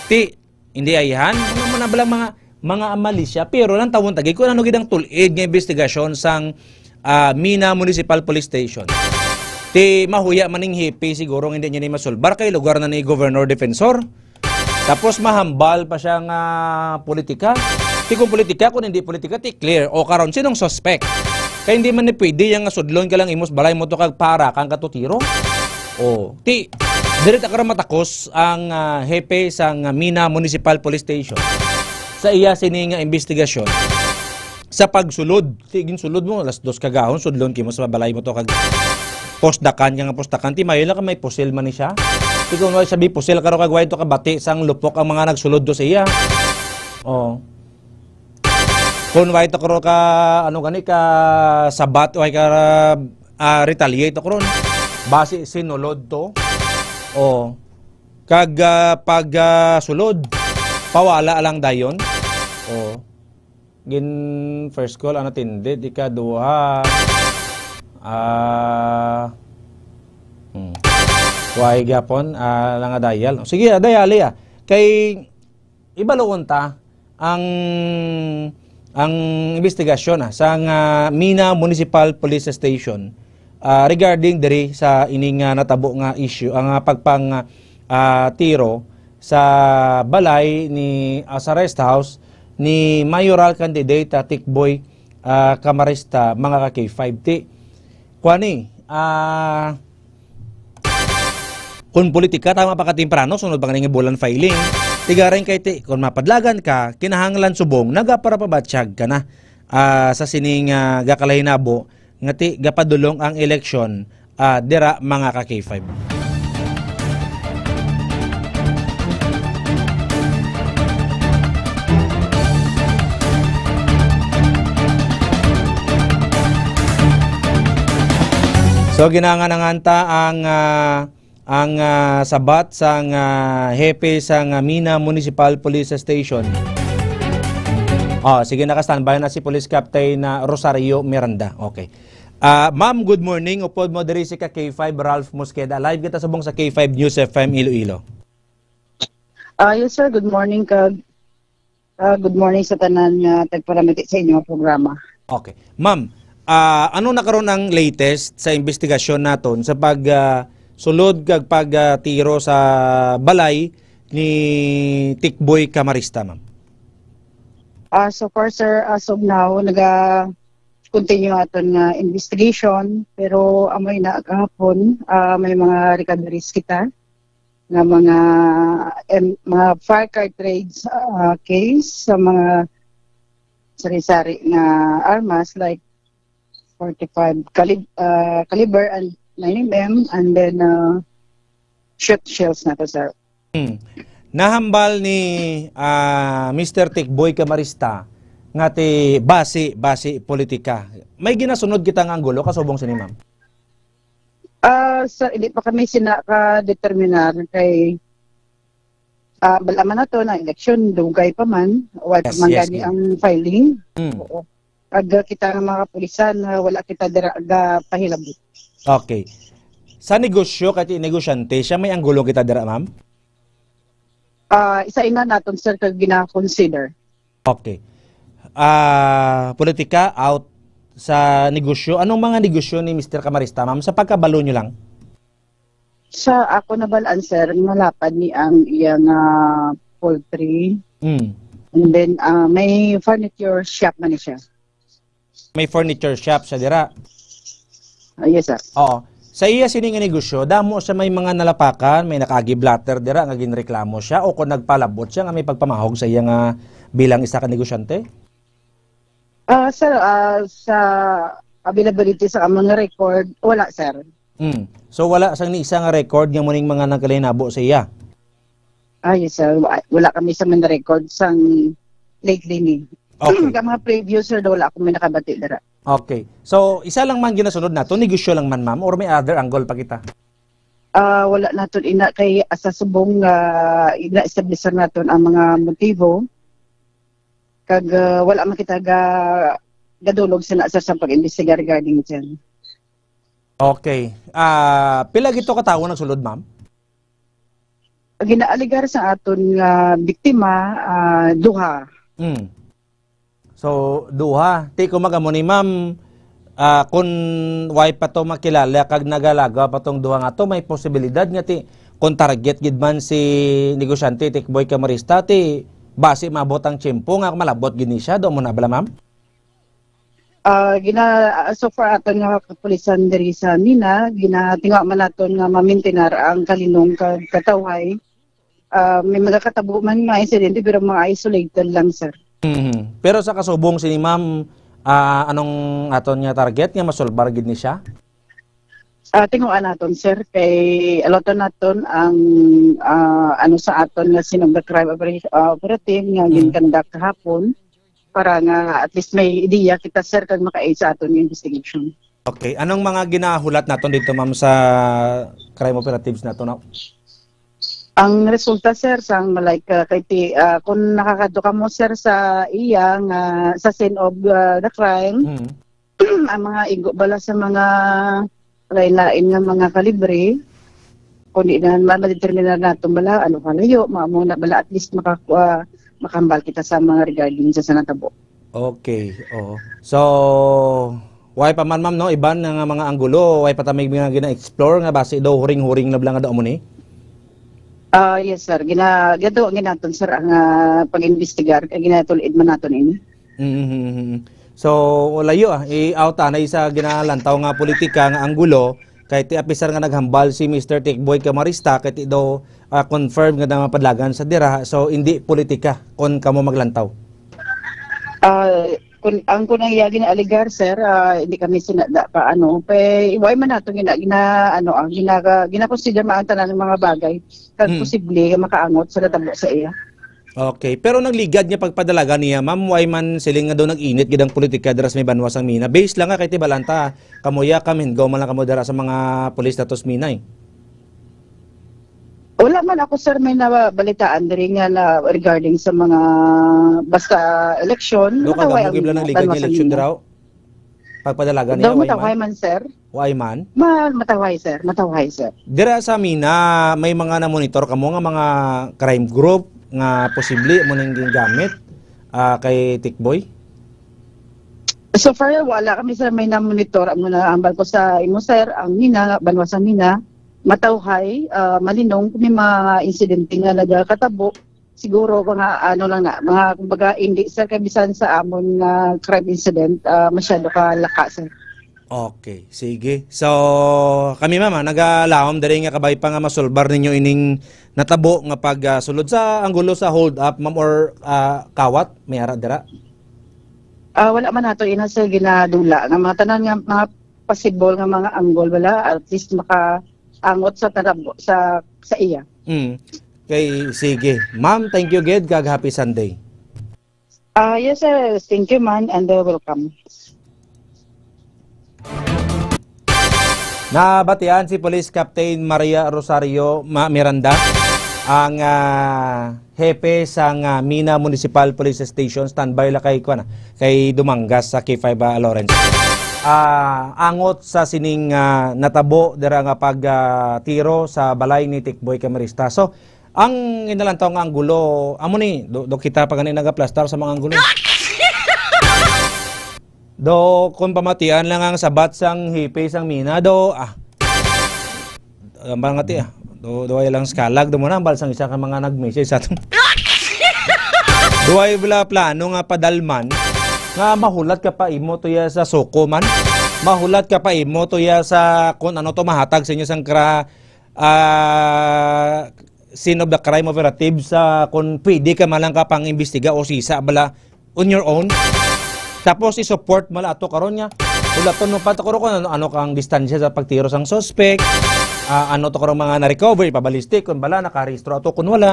Ti, hindi ayhan, mga, mga balang mga, mga malisya, pero lang tawon tagi kung ano gid ang tulid nga investigasyon sang, ah, Mina Municipal Police Station. Ti mahuya man ning hepe siguro nga hindi niya ni masulbar kay lugar na ni Governor Defensor. Tapos mahambal pa siya nga politika. Ti kung politika, kung hindi politika, ti clear. O karon, sinong suspect? Kay hindi man ni pwede yang nga sudlon ka lang imos balay mo to kag para kang katutiro. O, ti, diri ta karon matakos ang, ah, hepe sang Mina Municipal Police Station sa iya sini nga investigasyon sa pagsulod. Ti ginsulod mo, alas dos kagahon, sudlon kimo sa balay mo to kag Pusdakan ka nga pusdakan, ti mayo lang ka may pusil man ni siya. Ti kung way sabi pusil, karo kag way to kabati sang lupok ang mga nagsulod to sa iya. Oh. Kung way to karo ka, ano gani, ka sabat, way ka, ah, retaliate to karon. Basi sinulod to. Oh. Kag, ah, pag, ah, sulod, pawala lang dayon. Oh. Gin first call, unattended, ikaduha. Ah, hmm. Way gapon, ah, lang nga dial. Sige, ah, dial, ah. Kay, ibaluon ta ang, ang investigasyon, ah, sa nga Mina Municipal Police Station, ah, regarding diri sa ini nga natabo nga issue, ang, ah, pagpang, ah, tiro sa balay ni, ah, sa rest house ni mayoral candidate, ah, Tikboy, ah, Camarista, mga ka K five. Ti, kuan ni, ah, kung politika, tama pa ka temprano, sunod pa nga bulan filing. Tigaring kay ti, kung mapadlagan ka, kinahanglan subong, nagaparapabatyag ka na, ah, sa sining, ah, gakalahinabo, nga ti gapadulong ang eleksyon, ah, dira, mga ka K five. So, ginanganangan ta ang, ah, ang, ah, sabat sang, ah, hepe sang, ah, Mina Municipal Police Station. Oh, sige, naka-standby na si Police Captain, ah, Rosario Miranda. Okay. Ah, ma'am, good morning. Upod mo diri si ka K five, Ralph Mosqueda. Live kita subong sa K five News F M Iloilo. Ah, yes, sir. Good morning, kag, ah, good morning sa tanan nga tagparamati sa inyong programa. Okay. Ma'am, ah, ano na karon ang latest sa investigasyon naton sa pag, ah, sulod kag pag, ah, tiro sa balay ni Tikboy Camarista, ma'am? Ah, so far, sir, as of now, naga-continue aton nga investigation, pero amoy na gahapon, ah, may mga recoveries kita nga mga, em, mga fire cartridge, ah, case sa mga sari-sari nga armas like forty-five calib-, ah, caliber and nine M M, and then, ah, shot shells na to, sir. Hmm. Nahambal ni, ah, Mister Tikboy Camarista nga ti basi, basi politika. May ginasunod kita nga anggulo kasubong sini, ma'am? Ah, sir, hindi pa kami sina ka-determinar kay, ah, bala man nato na eleksyon, dugay pa man, wala pa Yes, man yes, gani ma'am. ang filing. Mm. Oo. Ag, ah, kita nga mga kapulisan, ah, wala kita dira gapahilabot. Okay. Sa negosyo, kay ti negosyante, siya may anggulo kita dira, ma'am? Ah, isa ina naton, sir, kag gina-consider. Okay. Ah, politika, out. Sa negosyo, anong mga negosyo ni Mister Camarista, ma'am? Sa pagkabalo nyo lang? Sa ako nabalaan, sir, malapad ni ang iyang, ah, poultry. Mm. And then, ah, may furniture shop man ni siya. May furniture shop siya dira? Ah, yes, sir. Oo. Sa iya sini nga negosyo, damo siya may mga nalapakan, may nakaagi blotter dira nga ginreklamo siya o kung nagpalabot siya nga may pagpamahog sa iya nga bilang isa ka negosyante? Ah, sir, ah, sa availability sa among record, wala, sir. Mm. So, wala sang ni isa nga record nga muning mga nagkalainabo sa iya? Ah, yes, sir. Wa-, wala kami sa mga record sang lately ni. Okay. Ka mga previous, sir, wala kami nakabati dira. Okay. So, isa lang man ginasunod nato, negosyo lang man, ma'am, or may other angle pa kita? Ah, wala naton ina kay asa subong nga ina-establish naton ang mga motibo. Kag, ah, wala man kita ga-, gadulog sa na sa, sa pag-imbestiga regarding dyan. Okay. Ah, pila gito ka tawo nagsulod, ma'am? Ginaaligar sa aton nga biktima, ah, duha. Mm. So, duha. Ti, kung mag-amo ni ma'am, ah, kung way pa to makilala kag nagalagaw pa tong duha nga to, may posibilidad nga ti, kung target gid man si negosyante Tikboy Camarista, ti, basi maabot ang tiyempo nga malabot gid ni siya. Do mo na bala, ma'am? Ah, gina-, ah, so far, aton nga kapulisan diri sa Mina, ginatinga man naton nga mamintinar ang kalinong kag katawhay. Ah, may magakatabo man mga insidente, pero mga isolated lang, sir. Mhm. Pero sa kasubong sini, ma'am, ah, anong aton nga target nga masulbar gid ni siya? Ah, tinguha naton, sir, kay aluton naton ang, ah, ano sa aton nga scene of the crime opera-, ah, operative nga Mm. gin-conduct kahapon para nga at least may ideya kita, sir, kag maka-aid sa aton nga investigation. Okay. Anong mga ginahulat naton dito, ma'am, sa crime operatives nato, no? Ang resulta, sir, sang like, ah, kay ti-, ah, kung nakakadto kamo, sir, sa iya nga, sa scene of, ah, the crime, Mm. ang mga igo bala sa mga lain-lain nga mga kalibre, kung di na ma-, madeterminar nato bala, ano kalayo, mao na bala, at least makakuha, makahambal kita sa mga regarding sa, sa natabo. Okay, oo. So, why pa man, ma'am, no? Iban na nga mga anggulo, why pa ta may mga gina-explore nga basi daw huring-huring na bala nga daw mo ni? Ah, yes, sir. Gina-, ginatuo gyud naton, sir, ang, ah, pag-imbestigar. Kay ginatulid man naton ini. Mm-hmm. So, layo, ah. I-out, ah, na isa ginalantaw nga politika nga anggulo. Kay ti apisar nga naghambal si Mister Tikboy Camarista, kay ti daw, ah, confirm nga mga padlagan sa dira. So, hindi politika kon kamo maglantaw. Ah, kun, ang kun ang iya gina-alegar, sir, ah, hindi kami sinada pa, ano, kay why man nato gina-, gina-, ano, ah, gina-, gina-consider man ang tanan ng mga bagay kag Mm. posible nga makaangot sa natabo sa iya. Okay, pero nagligad nga pagpadalagan niya, ma'am, why man siling nga daw nag-init gid ang politika dira sa may banwa sang Mina? Base lang nga kay tibalanta, kamo ya, kami hingaw man lang kamo dira sa mga pulis nato sa Mina, eh. Wala man ako, sir, may nabalitaan diri nga na regarding sa mga basta eleksyon. Do ka Matawhay gamo ang gibla ng ligad banwa nga sa eleksyon Mina. Diraw? Pagpadalagan Daw niya, why matawhay man? Man, sir. Why man? Ma-, matawhay, sir. Matawhay, sir. Dira sa Mina, may mga namonitor kamo nga mga crime group nga posible mo nang gingamit, ah, kay Tikboy? So far, wala kami, sir, may namonitor. Amo na, ambal ko sa imo, sir, ang Mina, banwa sa Mina, matawhay, ah, malinong kung may mga insidente nga nagakatabo, siguro mga ano lang na, mga kumbaga hindi, sir, kay bisan sa amon nga crime incident, ah, masyado ka laka, sir. Okay, sige. So, kami, ma'am, ah, nagalawom diri nga kabay pa nga masulbar ninyo ining natabo nga pag, ah, sulod sa anggulo sa hold up, ma'am, or, ah, kawat, may ara dira? Ah, wala man nato ina, sir, ginadula nga mga tanan nga mga possible nga mga angle bala, at least makaangot sa tarabo sa, sa iya. Mm. Kay, sige. Ma'am, thank you gid, kag happy Sunday. Ah, yes, sir. Thank you, man, and, uh, welcome. Nabatian si Police Captain Maria Rosario Ma-, Miranda ang, ah, hepe sang, ah, Mina Municipal Police Station, standby la kay, kuwan, ah, kay Dumangas sa K five, ah, Lawrence. Ah, angot sa sining, ah, natabo dira nga pag, ah, tiro sa balay ni Tikboy Camarista. So, ang inalantaw nga anggulo, amo ni, do, do kita pa gani nagaplastar sa mga anggulo. Do, kung pamatian lang ang sabat sang hepe sang Mina, do, ah, Ambal nga ti, ah. Do, duway lang skalag, do mo na, ambal sang isa ka mga nag-message sa aton. Duway bala plano nga padalman, nga mahulat ka pa imo to ya sa suko man. Mahulat ka pa imo to ya sa kung ano to mahatag sa inyo sang kra-, ah, scene of the crime operative sa kung pwede ka man lang ka pang-imbestiga o sisa bala on your own. Tapos i-support mo la ato karon nga. Hulaton mo pa to karon kung ano, ano kang distansya sa pagtiro sang suspect. Ah, ano to karon mga na-recover, ipa-ballistic, kung bala, nakarehistro ato, kung wala.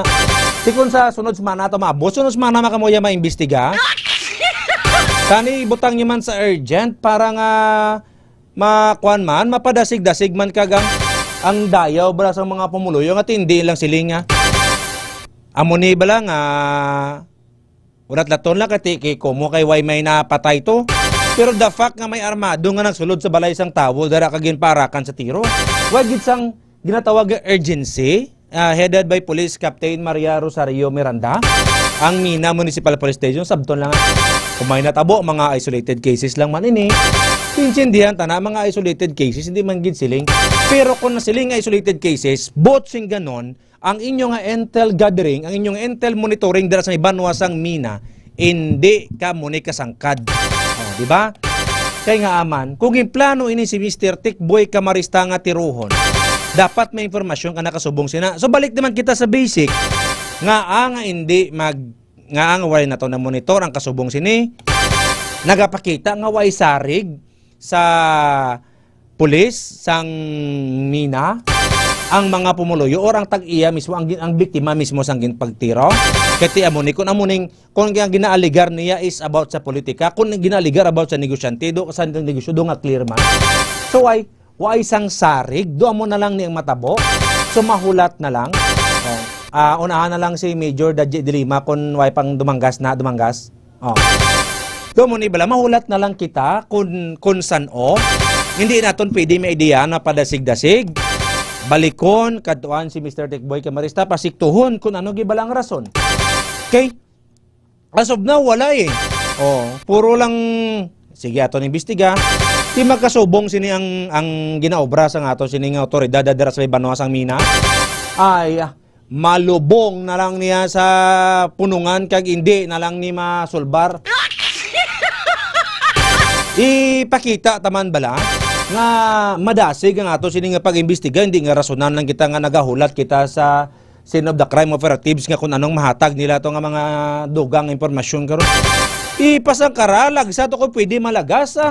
Di kung sa sunod semana to maabot, sunod semana makamuya maimbestiga. Tani, ibutang niyo man sa urgent para nga makuan man, mapadasig-dasig man kag ang, ang dayaw bala sa mga pumuluyo nga tindi lang siling nga. Amo ni bala nga Ulat laton lang kati kay komo kay way may napatay to. Pero the fact nga may armado nga nagsulod sa balay sang tawo dara ka ginpaarakan sa tiro. Wa gid sang ginatawag nga urgency, ah, headed by Police Captain Maria Rosario Miranda, ang Mina Municipal Police Station, sabton lang, kung may natabo, mga isolated cases lang man ini. Intindihan ta na, mga isolated cases, hindi man gid siling. Pero kung nasiling nga isolated cases, botsing ganon, ang inyo nga intel gathering, ang inyo nga intel monitoring dira sa may banwa sang Mina, indi kamo ni kasangkad. Oh, di ba? Kay nga aman, kung ginplano ini si Mister Tikboy Camarista nga tiruhon, dapat may impormasyon ka nakasubong sina. So, balik naman kita sa basic, nga ang indi mag, nga ang way nato na monitor ang kasubong sini, nagapakita nga way sarig sa pulis sang Mina ang mga pumuluyo or ang tag-iya mismo, ang, gin- ang biktima mismo sang gin-, pagtiro? Kay ti amo ni, kung amo ning, kung ang ginaaligar niya is about sa politika, kung ginaaligar about sa negosyante, do sa negosyo, do nga clear man. So why, why sang sarig? Do amo na lang ni ang matabo? So mahulat na lang? Oh. Ah, unahan na lang si Major Dadji Dilima kung why pang dumanggas na, dumanggas. Oh. Do mo ni bala, mahulat na lang kita kung, kung san-o. Hindi naton pwede may idea na padasig-dasig. Balikon, kadtuan si Mister Tikboy Camarista, pasiktuhon kung ano gibala ang rason. Okay? As of now, wala eh. Oh, puro lang, sige, aton imbestiga. Di magkasubong sini ang, ang ginaobra sa nga ato sini nga otoridad dira sa may banwa sang Mina. Ay, ah, malubong na lang niya sa punungan kag hindi na lang ni masulbar. Ipakita taman bala nga madasig ang ato sini nga pag-imbestiga, hindi nga rasonan lang kita nga nagahulat kita sa scene of the crime operatives nga kung anong mahatag nila to nga mga dugang impormasyon karon. Ipasangkaralag sa to ko pwede malagas, ah.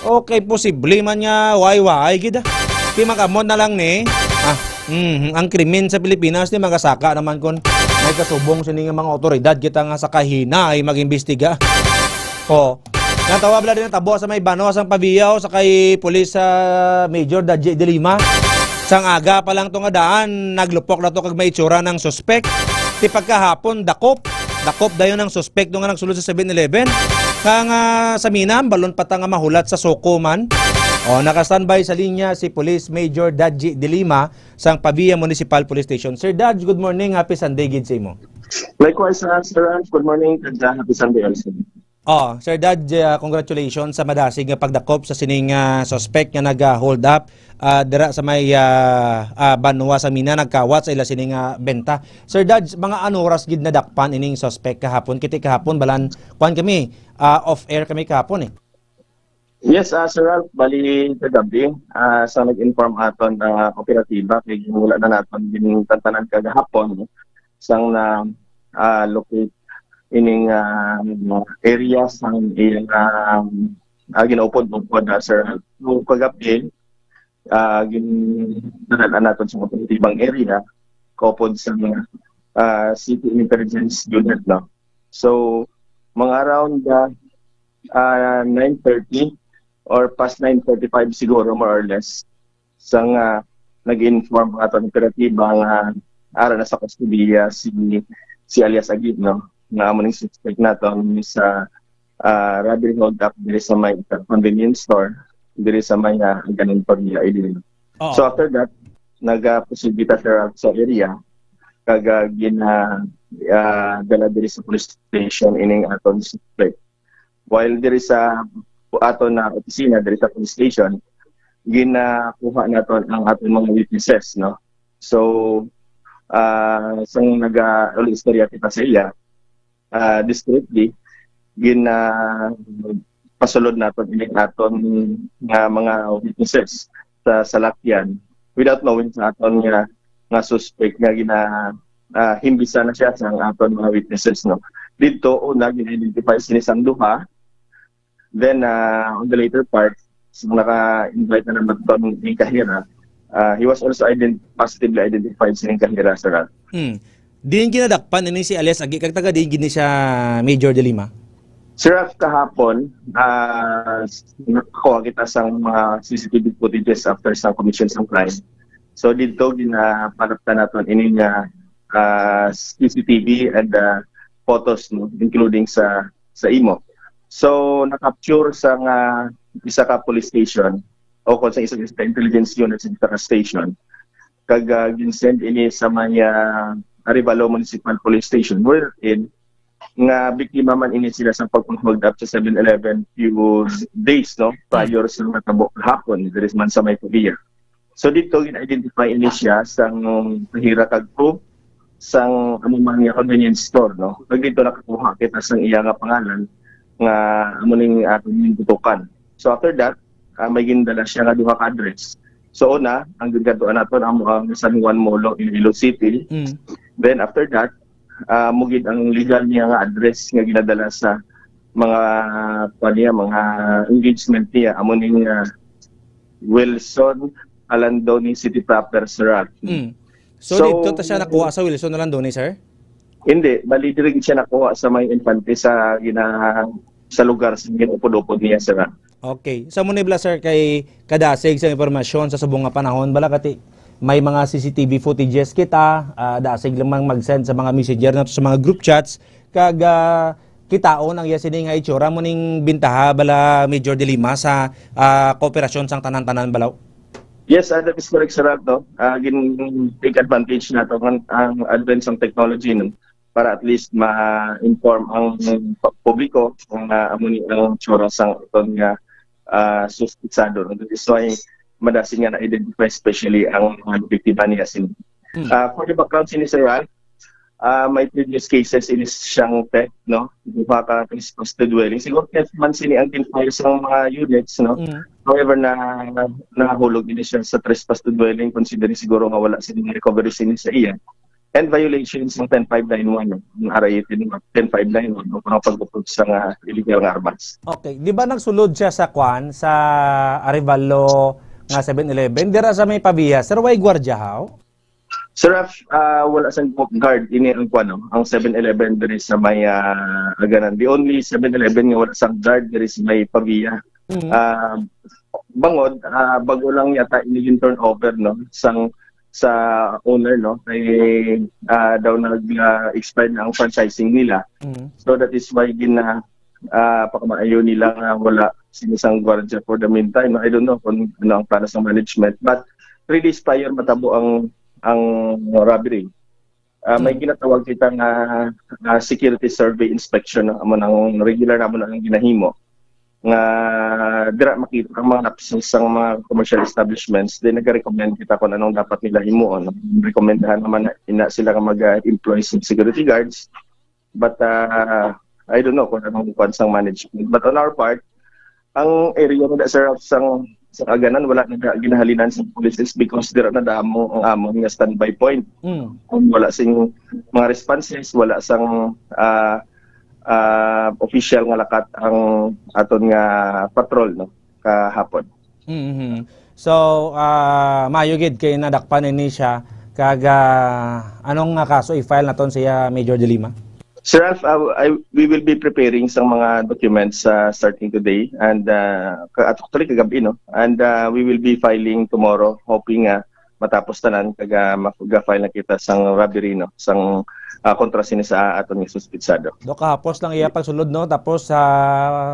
Okay, posible man nga way-way gid, ah. Di makamot na lang ni. Ah, mhm, ang krimen sa Pilipinas ni magasaka naman kon may kasubong sini nga mga otoridad kita nga sa kahina ay mag-imbestiga. Oh. Natawa bala din ang tabo sa may Banwa sang Paviao sa kay Police, ah, Major Dadji Dilima. Sang aga pa lang to nga daan, naglupok na to kag may itsura ng suspek. Ti pagkahapon, dakop. Dakop dayon ang suspek do nga nagsulod sa Seven Eleven. Kang, ah, sa Mina, balon pa ta nga mahulat sa Soko man. Oh, naka-standby sa linya si Police Major Dadji Dilima sang Pavia Municipal Police Station. Sir Dad, good morning. Happy Sunday gid sa imo. Likewise, uh, Sir Ralph, good morning, and uh, happy Sunday also. Oh, Sir Dad, uh, congratulations sa madasig nga pagdakop sa sining, uh, suspect nga nag-hold up, uh, dira sa may, uh, uh, banwa sa Mina, nagkawat sa ila sining, uh, benta. Sir Dad, mga ano oras gid nadakpan ining suspect kahapon? Kiti kahapon, balan, kuan kami, uh, off-air kami kahapon eh. Yes, ah, Sir Ralph, bali kagabi, ah, sa nag-inform aton na operatiba, kay wala na naton gintantanan kagahapon, no? Sang na, ah, locate ining, ah, area sang iyang, ah, ah, ginaupod-upod na, Sir Ralph. So, kagabi, ah, gin-, nato sa operatibang area, kaupod sa, ah, City Intelligence Unit, no? So, mga around, ah, ah, nine thirty or past nine forty-five siguro, more or less, sang, ah, nag-inform ang aton operatiba nga ara na sa kustodiya si, si alias Agi, no? Nga amo ning suspect naton sa, ah, robbery hold up diri sa may convenience store, diri sa may, ah, Aganon Pavia, Iloilo. Oo. So, after that, nagaproceed kita sa, sa area, kag, ah, gina-, ah, dala diri sa police station ining aton suspect. While diri sa aton na opisina, diri sa police station, ginakuha naton ang aton mga witnesses, no? So, ah, sang naga-, uli istorya kita sa iya, ah, discreetly, gin, ah, pasulod naton ining aton nga mga witnesses sa salakyan without knowing sa aton nga, nga suspect nga gina-, ah, himbisa na siya sa aton mga witnesses, no? Didto, una, gin-identify sini sang duha. Then, ah, on the later part, so naka-invite na naman to ni Kahira. Ah, he was also ident-, positively identified sining Kahira, Sir Ralph. Hmm. Diin ginadakpan ini si alias Agi, kag taga diin gini siya, Major De Lima? Sir Ralph, kahapon, ah, nakakuha kita sa mga C C T V footages after sa commission sa crime. So, dito ginapanaptan naton ini nga, ah, C C T V and, ah, photos, no, including sa, sa imo. So, na-capture sa nga isa ka police station o kung sa isa, isa ka intelligence unit sa isa ka station. Kag, ah, ginsend ini sa may, ah, Arevalo Municipal Police Station, wherein nga biktima man ini sila sa pagpang-hold up sa Seven Eleven few days, no, prior sa natabo kahapon, diri man sa may Pavia. So, dito, gin-identify ini siya sang Kahira kag crew, sang amo man nga convenience store, no? Kag dito nakakuha kita sang iya nga pangalan nga amo ning aton gintutukan. So, after that, ah, may gindala siya nga duha ka address. So, una, ang gingadtuan naton amo ang San Juan Molo, Iloilo City. Mm. Then, after that, ah, mo gid ang legal niya nga address nga ginadala sa mga, kuwan niya, mga engagement niya, amo ning, ah, Wilson, Alandoni City proper, Sir Ralph. Mm. So, So, dito ta siya nakuha sa Wilson, Alandoni, sir? Hindi, bali diri siya nakuha sa may Infante sa gina sa lugar sa ginupod-upod niya, Sir Ralph. Okay. Sa mo ni bala, sir, kay kadasig sa impormasyon sa subong nga panahon, bala kati may mga C C T V footages kita, ah, dasig lamang mag-send sa mga messenger na sa mga group chats, kag ah, kitaon ang iya sini nga itsura mo ning bintaha bala Major De Lima sa ah, kooperasyon sang tanan-tanan balaw. Yes, uh, that is correct, Sir Ralph, no? Uh, gin take advantage nato ang, ang advance ng technology, no? Para at least ma-inform ang pu- publiko kung uh, amo ni ang tsura sang aton nga uh, suspitsado, no? That is why madasig nga na-identify especially ang mga biktima ni Asin. Hmm. Uh, for the background sini, Sir Ralph, uh, may previous cases ini siyang theft, no? Duha ka trespass to dwelling. Siguro theft man sini ang gin-file sa mga units, no? Mm. However, na nahulog ini siya sa trespass to dwelling, considering siguro nga wala sini recovery sini sa iya. And violations ng ten five nine one, no? Ang R A ten five nine one, no? Ang pag-upod sa nga illegal nga armas. Okay. Di ba nagsulod siya sa kwan, sa Arevalo nga seven eleven? Dira sa may Pavia, sir, way gwardiya haw? Sir Ralph, ah, wala sang guard ini ang kuan, no? Ang seven eleven diri sa may ah, Aganan. The only seven eleven nga wala sang guard diri sa may Pavia. Mm. Ah, bangod ah, bago lang yata ini yung turnover, no, sang sa owner, no, kay ah, daw nag-expire na ang franchising nila. Mm. So that is why gina ah, pakamaayo nila nga wala sini sang gwardiya for the meantime. I don't know kung ano ang plano sa management, but three days prior matabo ang ang robbery. Ah, may Hmm. ginatawag kita nga, nga security survey inspection, no? Amo nang regular namo na ang ginahimo nga dira makita ang mga lapses sang mga commercial establishments. Then nag-recommend kita kung anong dapat nila himuon. Rekomendahan naman na ina sila nga mag-employ sa security guards. But uh, I don't know kung anong kuwan sang management. But on our part, ang area na, sir, sang sa Aganan, wala na ginahalinan sa police is because dira na damo ang amon nga standby point. Mm. Kung wala sing mga responses, wala sang ah, ah, official nga lakat ang aton nga patrol, no, kahapon. Mhm. So, ah, maayo gid kay nadakpan ini siya. Kag ah, anong nga kaso i-file naton siya, Major De Lima? Sir Ralph, uh, I, we will be preparing sa mga documents uh, starting today and uh, ka- actually kagabi, no, and uh, we will be filing tomorrow, hoping nga matapos tanan kag uh, mag-file na kita sang robbery, no, sang uh, kontra sini sa aton nga suspitsado. Do kahapos lang iya pagsulod, no, tapos sa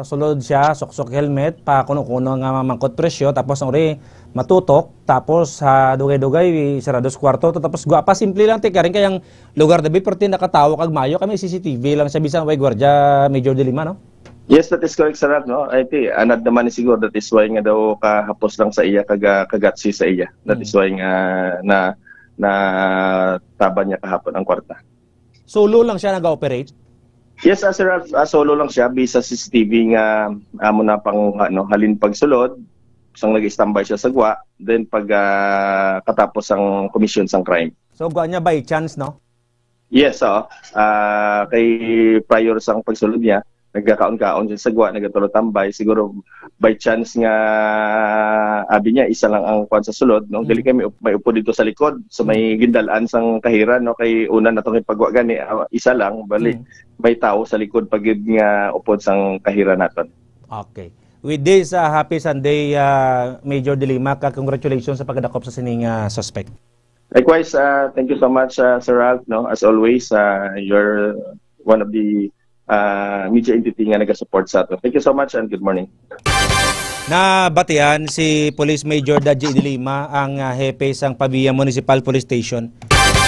sulod siya, suksok helmet, pa kuno-kuno nga mamangkot presyo, tapos ang uri matutok, tapos sa dugay-dugay sarados kwarto, tapos gwa pa, simple lang ti karing kayang lugar, dabi, pero ti nakatawo kag mayo kami, C C T V lang siya, bisan way gwardiya, Major De Lima, no? Yes, that is correct, sir, no? I think anad naman ni siguro, that is why nga daw kahapos lang sa iya kaga kagatsi sa iya. That is why nga na na taban niya kahapon ang kwarta. Solo lang siya nag-operate? Yes, uh, sir, uh, solo lang siya, bisa C C T V nga amo na pang ano, halin pagsulod, sang nag-standby siya sa gwa, then pag uh, katapos ang commission sang crime. So gwa niya by chance, no? Yes, oo. Ah, kay prior sang pagsulod niya, nagkakaon-kaon siya sa gwa, nagatulotambay. Siguro by chance nga abi niya isa lang ang kuan sa sulod, no? Dili kay may, may upo dito sa likod. So may gindalaan sang kahiran, no, kay una natong ipagwa gani, ah, isa lang, bali may tao sa likod pa gid nga upod sang kahiran naton. Okay. With this, uh, happy Sunday, uh, Major De Lima, ka congratulations sa pagkadakop sa sining uh, suspect. Likewise, uh, thank you so much, uh, Sir Ralph. No? As always, uh, you're one of the uh, media entity nga nagasupport sa ato. Thank you so much and good morning. Nabatian si Police Major Daji de Lima, ang uh, hepe sang Pavia Municipal Police Station.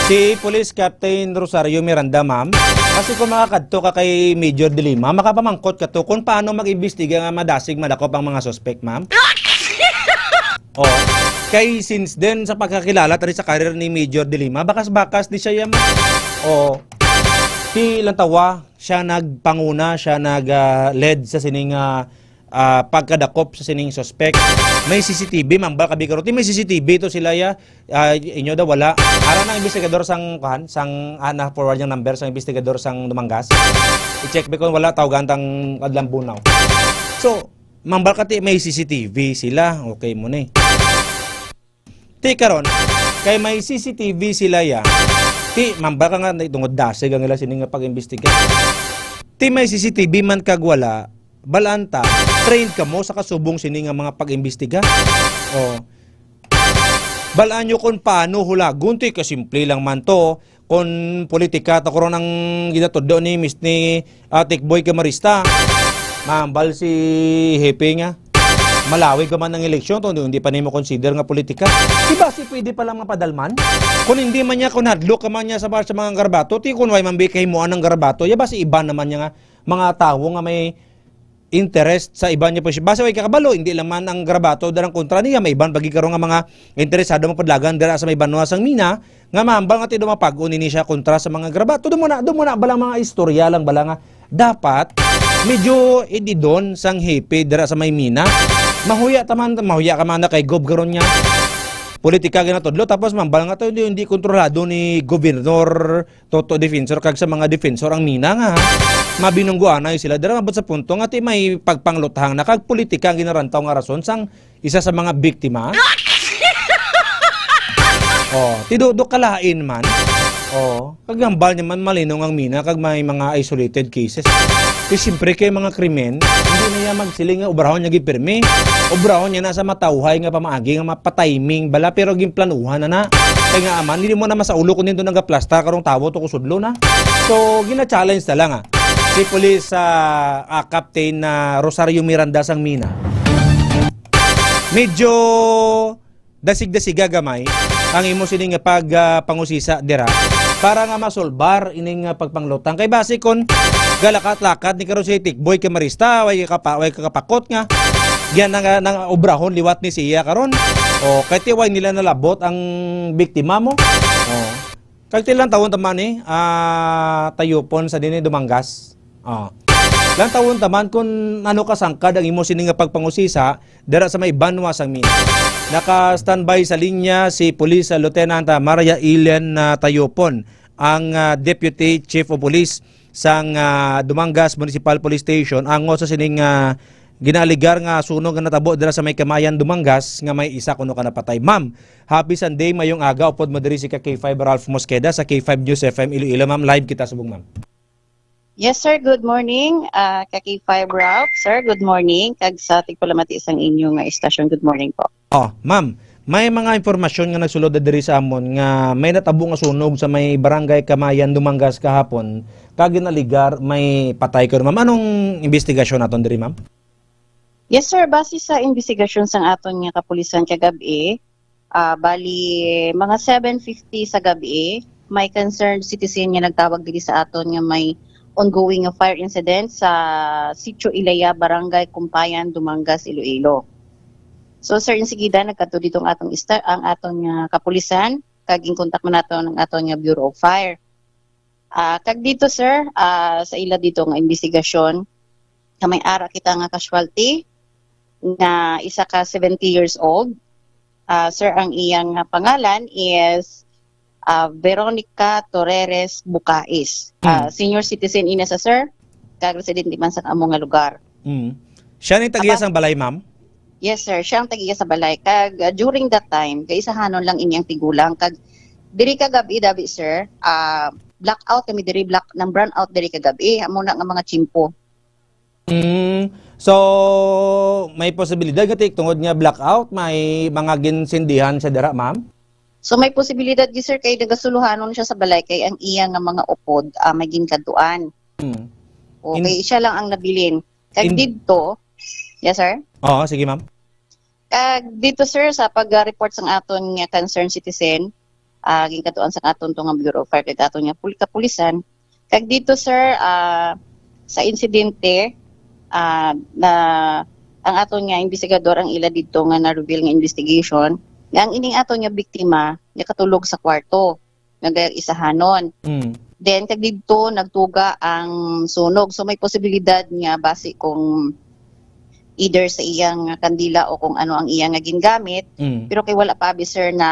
Si Police Captain Rosario Miranda, ma'am, kasi kung makakadto ka kay Major de Lima, makapamangkot ka to kung paano mag-imbestiga nga madasig madakop ang mga suspect, ma'am. Oh. Kay since then, sa pagkakilala tari sa career ni Major de Lima, bakas-bakas di siya yan. Oh. Si Lantawa, siya nagpanguna, siya nag-lead sa sining ah, ah, pagkadakop sa sining suspect. May C C T V, mambal ka bigaro. Ti may C C T V to sila ya. Ah, inyo daw wala. Ara nang investigador sang kuan, sang ah, na forward yung number sang investigador sang Dumangas. I-check bi kung wala, tawgan tang Adlambunaw. So, mambal ka ti may C C T V sila. Okay mo ni. Ti karon, kay may C C T V sila ya. Ti, mambal ka nga, tungod dasig ang ila sini nga pag-imbestiga. Ti may C C T V man kag wala, balaan ta, trained kamo sa kasubong sini nga mga pag-imbestiga. Oh. Balaan nyo kung paano hulagon, ti kasimple lang man to. Kung politika ta karon ang ginatudlo ni Mis-, ni, ah, Tikboy Camarista, mambal si Hepe nga, malawig ka man ang eleksyon, to, hindi pa nimo consider nga politika. Di ba si pwede pa lang mapadalman? Kung hindi man niya, kung hadlok ka man niya sa, sa mga garabato, ti kung way man bi kahimuan ng garabato, ya ba si iban naman niya nga mga tawo nga may interest sa iban niya posisyon. Basta way kakabalo, hindi lang man ang garabato darang kontra niya, may iban pagi karon nga mga interesado mapadlagan dira sa may banwa sang mina, nga mahambal nga ti dumapag-on ini siya kontra sa mga garabato. Dumo na, dumo na bala mga istorya lang bala nga dapat medyo ididon sang hepe dira sa may mina. Mahuya taman, mahuya ka man na kay Gob karon niya. Politika ginatudlo, tapos mambal nga to hindi, hindi kontrolado ni Gobernador Toto Defensor kag sa mga defensor ang mina nga mabinungguanay sila dira, mabot sa punto nga ti may pagpangluthang na kag politika ang ginarantaw nga rason sang isa sa mga biktima. Oh, ti do, do kalain man. Oh, kag hambal niya man malinong ang mina kag may mga isolated cases. Ti siyempre kay mga krimen, hindi na niya magsiling nga obrahon niya gipirmi. Obrahon niya na sa matawhay nga pamaagi nga mapatiming bala, pero ginplanuhan na na. Kay nga aman, hindi mo na masaulo kung nindot nagaplastar karong tawo to kusudlo na. So, gina-challenge na lang, ah. Si Police, ah, ah, Captain, ah, Rosario Miranda sang mina. Medyo dasig-dasiga gamay ang imo sini nga pag, ah, pangusisa dira para nga masolbar ini nga pagpanglutang. Kay basi kon galakat-lakat ni karon si Tikboy Camarista, way kapa-, way kakapakot nga yan nga nang obrahon liwat ni siya karon. O, kay ti way nila nalabot ang biktima mo. O. Kag ti lantawon ta man ni, ah, Tayupon sa dinhi Dumangas. Ah. Lantawon ta man kung ano kasangkad ang imo sini nga pagpangusisa dira sa may banwa sang mina. Naka-standby sa linya si Police Lieutenant, ah, Maria Ellen, ah, Tayupon, ang, ah, Deputy Chief of Police sang, ah, Dumangas Municipal Police Station, angot sa sining, ah, ginaaligar nga sunog nga natabo dira sa may Kamayan, Dumangas, nga may isa kuno ka napatay. Ma'am, happy Sunday, mayong aga, upod mo diri si ka K five Ralph Mosqueda sa K five News F M Iloilo. Ma'am, live kita subong, ma'am. Yes, sir. Good morning, ah, ka K five Ralph. Sir, good morning. Kag sa tigpalamati sang inyo nga istasyon, good morning po. Oh, ma'am, may mga impormasyon nga nagsulod na diri sa amon nga may natabo nga sunog sa may Barangay Kamayan, Dumangas kahapon. Kag ginaligar, may patay karon, ma'am. Anong investigasyon naton diri, ma'am? Yes, sir. Base sa investigasyon sang aton nga kapulisan kagabi, ah, bali, mga seven fifty sa gabi, may concerned citizen nga nagtawag diri sa aton nga may ongoing nga fire incident sa Sitio Ilaya, Barangay Kumpayan, Dumangas, Iloilo. So, sir, insigida nagkadto dito ang atong ista-, ang aton nga kapulisan, kag ginkontak man nato ang aton nga Bureau of Fire. Ah, kag dito, sir, ah, sa ila dito nga investigasyon, ka may ara kita nga casualty nga isa ka seventy years old. Ah, sir, ang iyang, ah, pangalan is, ah, Veronica Torreres Bucais. Ah, Mm. Senior citizen ina sa, sir, kag residente man sa amo nga lugar. Mm. Siya ni tagiya Apa? sang balay, ma'am? Yes, sir. Siya ang tagiya sa balay. Kag, ah, during that time, kaisahanon lang ini ang tigulang. Kag diri kagabi, dabi, sir, ah, blackout kami diri, black, nang brownout diri kagabi. Amo na nga mga tiyempo. Mm. So, may posibilidad nga ti-, tungod nga blackout, may mga ginsindihan sa dira, ma'am? So, may posibilidad, gi, sir, kay nagasuluhanon siya sa balay, kay ang iya nga mga upod, ah, may ginkadtuan. Mm. Okay, In- siya lang ang nabilin. Kag In- didto, yes, sir? Oo, sige, ma'am. Kag dito, sir, sa pag-report sang aton nga concerned citizen, ah, ginkadtuan sang aton to nga Bureau of Fire kag aton nga pul-, kapulisan. Kag dito, sir, ah, sa insidente, ah, na ang aton nga investigador ang ila dito nga na-reveal nga investigation nga ang ining aton nga biktima nakatulog sa kwarto nga gaisahanon. Mm. Then, kag didto nagtuga ang sunog. So, may posibilidad nga basi kung either sa iyang kandila o kung ano ang iyang nga gingamit. Mm. Pero kay wala pa abi, sir, na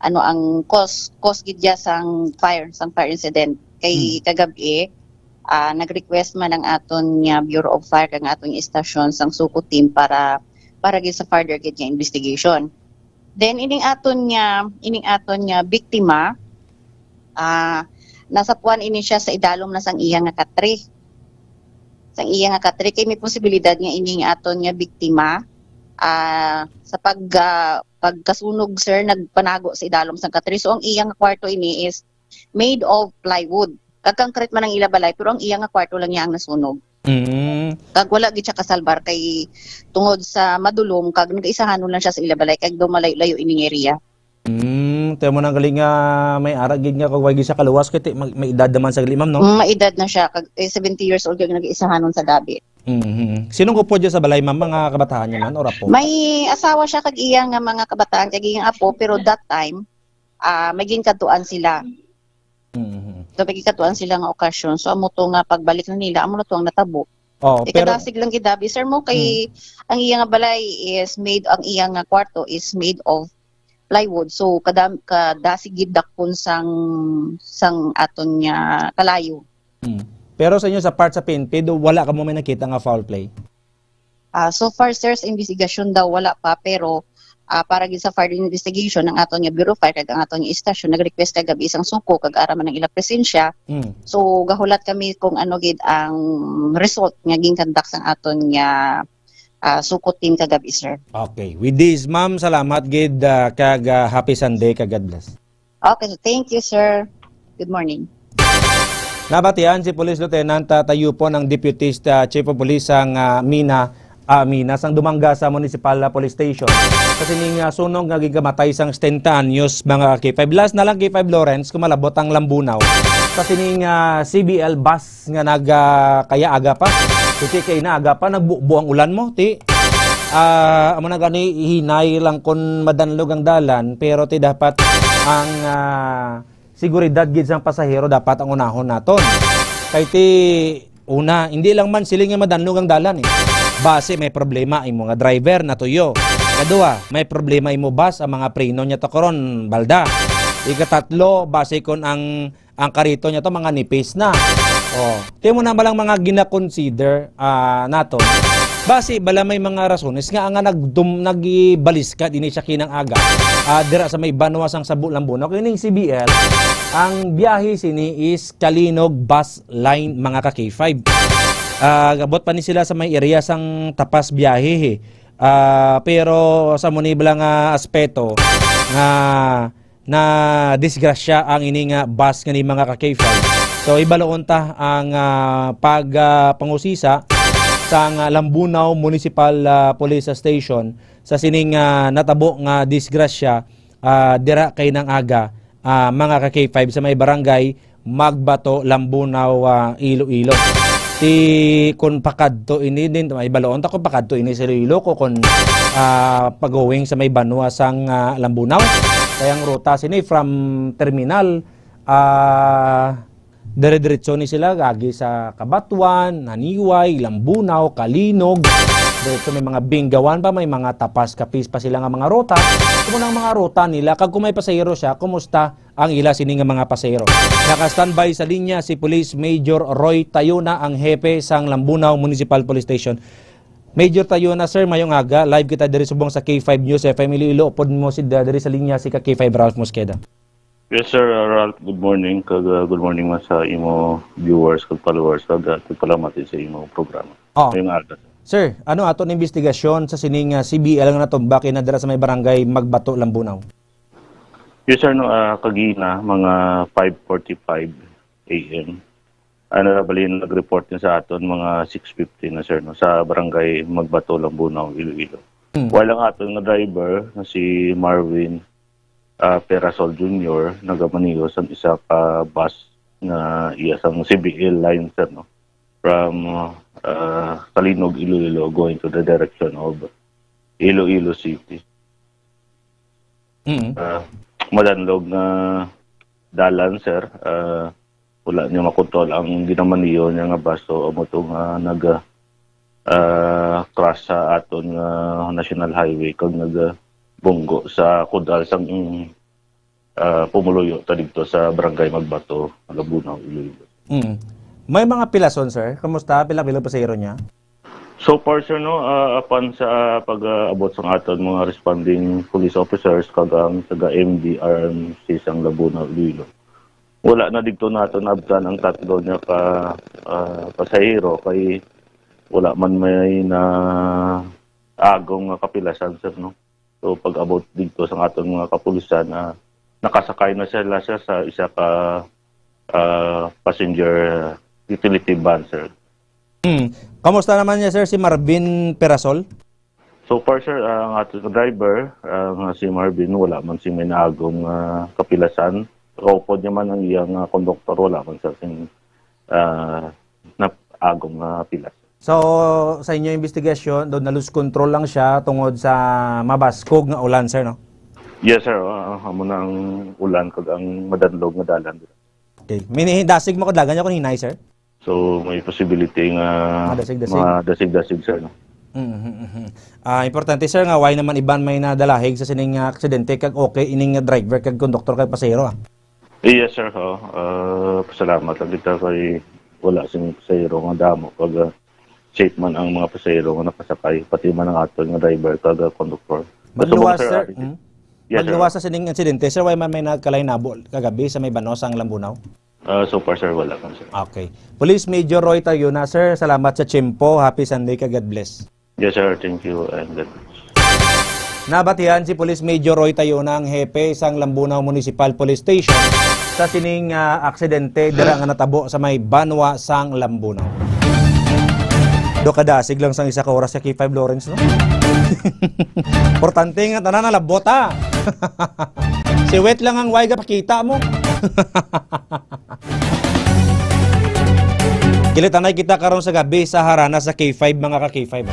ano ang cause, cause gid ya sang fire, sang fire incident. Kay Mm. kagabi, ah, nag-request man ang aton nga Bureau of Fire kag ang aton nga istasyon sang SOCO team para, para gid sa further gid nga investigation. Then ining aton nga, ining aton nga biktima, ah, nasapuan ini siya sa idalom na sang iya nga katre. Sang iya nga katre, kay may posibilidad nga ining aton nga biktima, ah, sa pag, ah, pagkasunog, sir, nagpanago sa idalom sang katre. So ang iya nga kwarto ini is made of plywood. Kag concrete man ang ila balay, pero ang iya nga kwarto lang niya ang nasunog. Mm. Kag wala gid siya kasalbar kay tungod sa madulom, kag nagaisahanon lang siya sa ila balay, kag daw malayo-layo ining area. Mm, tayo mo nang galing nga may ara gid nga kag wagi siya kaluwas kay ti-, may, may edad naman sa gali, ma'am, no? Mm, may edad na siya, kag, eh, seventy years old, kag nagaisahanon sa gabi. Mhm. Sinong upod dyan sa balay, ma'am? Mga kabataan niya man, or apo? May asawa siya kag iya nga mga kabataan, kag iyang apo, pero that time, ah, may ginkadtuan sila. Mhm. So, may ginkadtuan sila nga okasyon. So, amo to nga pagbalik na nila, amo na to ang natabo. Oh, pero ikadasig lang gid abi, sir, mo kay Mm. ang iya nga balay is made, ang iya nga kwarto is made of plywood. So, kadam-, kadasig gid dakpon sang, sang aton nga kalayo. Mm. Pero sa inyo, sa part sa P N P, do, wala kamo may nakita nga foul play? Ah, so far, sir, sa investigasyon daw, wala pa, pero, ah, para gid sa further investigation, ang aton nga Bureau of Fire kag ang aton nga istasyon nag-request kagabi sang suko kag ara man ang ila presensya. Mm. So, gahulat kami kung ano gid ang result nga ginkandak sang aton nga, ah, suko team kagabi, sir. Okay. With this, ma'am, salamat gid, ah, kag, ah, happy Sunday kag God bless. Okay, so thank you, sir. Good morning. Nabatian si Police Lieutenant, ah, Tayupon, ang Deputy, ah, Chief of Police sang, ah, Mina, ah, Mina, sang Dumanggasa Municipal, ah, Police Station. Sa sining, ah, sunog nga gikamatay sang setenta anyos, mga K five. Last na lang, K five Lawrence, kung malabot ang Lambunaw. Sa sining, ah, C B L bus nga nag, ah, kaya aga pa. Kasi kay na aga pa, nagbubo ang ulan mo, ti. Ah, amo na gani, hinay lang kung madanlog ang dalan, pero ti dapat ang, ah, seguridad gid sang pasahero dapat ang unahon naton. Kay ti, una, hindi lang man sila nga madanlog ang dalan eh. Base may problema imo nga driver, natuyo. Kadua, may problema imo bus, ang mga preno niya to karon, balda. Ikatatlo, base kon ang, ang karito niya to mga nipis na. Oh, ti mo na ba lang mga gina-consider, ah, nato? Base bala may mga rasones nga nga nagdum-, nagibaliskad ini siya kinang aga. Ah, dira sa may banwa sang Sabo, Lambunaw. Kay ning C B L, ang biyahe sini is Calinog Bus Line, mga ka K five. Ah, gabot pa ni sila sa may area sang Tapas biyahe, eh. Ah, pero sa mo ni bala nga aspeto nga na disgrasya ang ini nga bus nga ni mga ka K five. So, ibaloon ta ang, ah, pag, ah, pangusisa sang, ah, Lambunaw Municipal, ah, Police Station sa sining, ah, natabo nga disgrasya, ah, dira kay nang aga, ah, mga ka K five sa may barangay Magbato, Lambunaw, ah, Iloilo. Ti kun pakadto ini din, may baloon ta kung pakadto ini sa Iloilo ko kung, ah, pag-going sa may banwa sang, ah, Lambunaw. Kaya ang ruta sini from terminal, ah, dire-diretso ni sila agi sa Cabatuan, Naniway, Lambunaw, Calinog. Diretso may mga Binggawan pa, may mga Tapas Capiz pa sila nga mga ruta. Kung ang mga ruta nila, kag kung may pasahero siya, kumusta ang ila sini nga mga pasahero? Naka-standby sa linya si Police Major Roy Tayona, ang hepe sang Lambunaw Municipal Police Station. Major Tayona, sir, mayong aga. Live kita diri subong sa K five News F M Iloilo. Upod mo si diri sa linya si ka K five Ralph Mosqueda. Yes, sir. Uh, Ralph, good morning. Kag, uh, good morning man sa imo viewers kag followers. Kag, uh, nagpalamat sa imo programa. Oh. Ngayong aga, sir. Sir, ano ato na investigasyon sa sining, uh, C B L nga natumba kay nadala sa may barangay Magbato, Lambunaw? Yes, sir. No, uh, kagina, mga five forty-five A M. Ano na bali, nag-report niya sa aton mga six fifty na, sir, no, sa barangay Magbato, Lambunaw, Iloilo. Hmm. While ang aton nga driver na si Marvin, ah, Perasol Junior, nagamaneho sang isa ka bus na iya sang C B L line, sir, no, from, ah, Calinog, Iloilo, going to the direction of Iloilo City. Mm. Ah, madanlog nga dalan, sir. Ah, wala niya makontrol ang ginamaneho niya nga bus. So, amo to nga nag, ah, crash sa aton nga National Highway kag nag, ah, bunggo sa kudal sang, ah, pumuluyo ta didto sa Barangay Magbato, Lambunaw, Iloilo. Mm. May mga pilason, sir? Kumusta? Pila-pila pasahero niya? So far, sir, no, ah, apan sa pag-abot sang aton mga responding police officers kag ang taga M D R M C sang Lambunao, Iloilo, wala na didto naton naabtan ang tatlo niya ka, ah, pasahero kay wala man may naagom nga kapilasan, sir, no. So, pag-abot didto sa aton mga kapulisan, ah, nakasakay na sila, sir, sa isa ka, ah, passenger utility van, sir. Hmm. Kamusta naman niya, sir, si Marvin Perasol? So far, sir, ang ato nga driver, ah, nga si Marvin, wala man si may naagom nga kapilasan. Kaupod niya man ang iyang, ah, konduktor, wala man, sir, sing, ah, naagom nga pilas. So, sa inyo investigasyon, daw na-lose control lang siya tungod sa mabaskog nga ulan, sir, no? Yes, sir. Ah, amo na ang ulan kag ang madanlog nga dalan. Okay. May dasig mo kadlagan niya kung hinay, sir? So, may possibility nga Madasig-dasig. Madasig-dasig, sir, no? Mhm, mhm. Ah, importante, sir, nga why naman iban may nadalahig sa sining, ah, aksidente kag okay ining, ah, driver kag konduktor kag pasahero, ah? Yes, sir. Oo. Ah, pasalamat lang kita kay wala sing pasahero nga damo kag, ah, safe man ang mga pasahero nga nakasakay, pati man ang aton nga driver kag, ah, konduktor. Basta Magluwas, mga sir, sir. Hmm? Yes, sir. Magluwas sa sining insidente, sir, why man may nagkalainabo kagabi sa may Banwa sang Lambunao? Ah, so far, sir, wala pa, sir. Okay. Police Major Roy Tayuna, sir, salamat sa tiyempo. Happy Sunday kag God bless. Yes, sir. Thank you and God bless. Nabatian si Police Major Roy Tayuna, ang hepe sang Lambunao Municipal Police Station, sa sining, ah, aksidente dira nga natabo sa may Banwa sang Lambunao. Do kadasig lang sang isa ka oras sa K five Lawrence, no? Importante nga tanan nalabot, ha? Si Wet lang ang way gapakita mo. Kilitanay kita karon sa gabi sa harana sa K five, mga ka K five.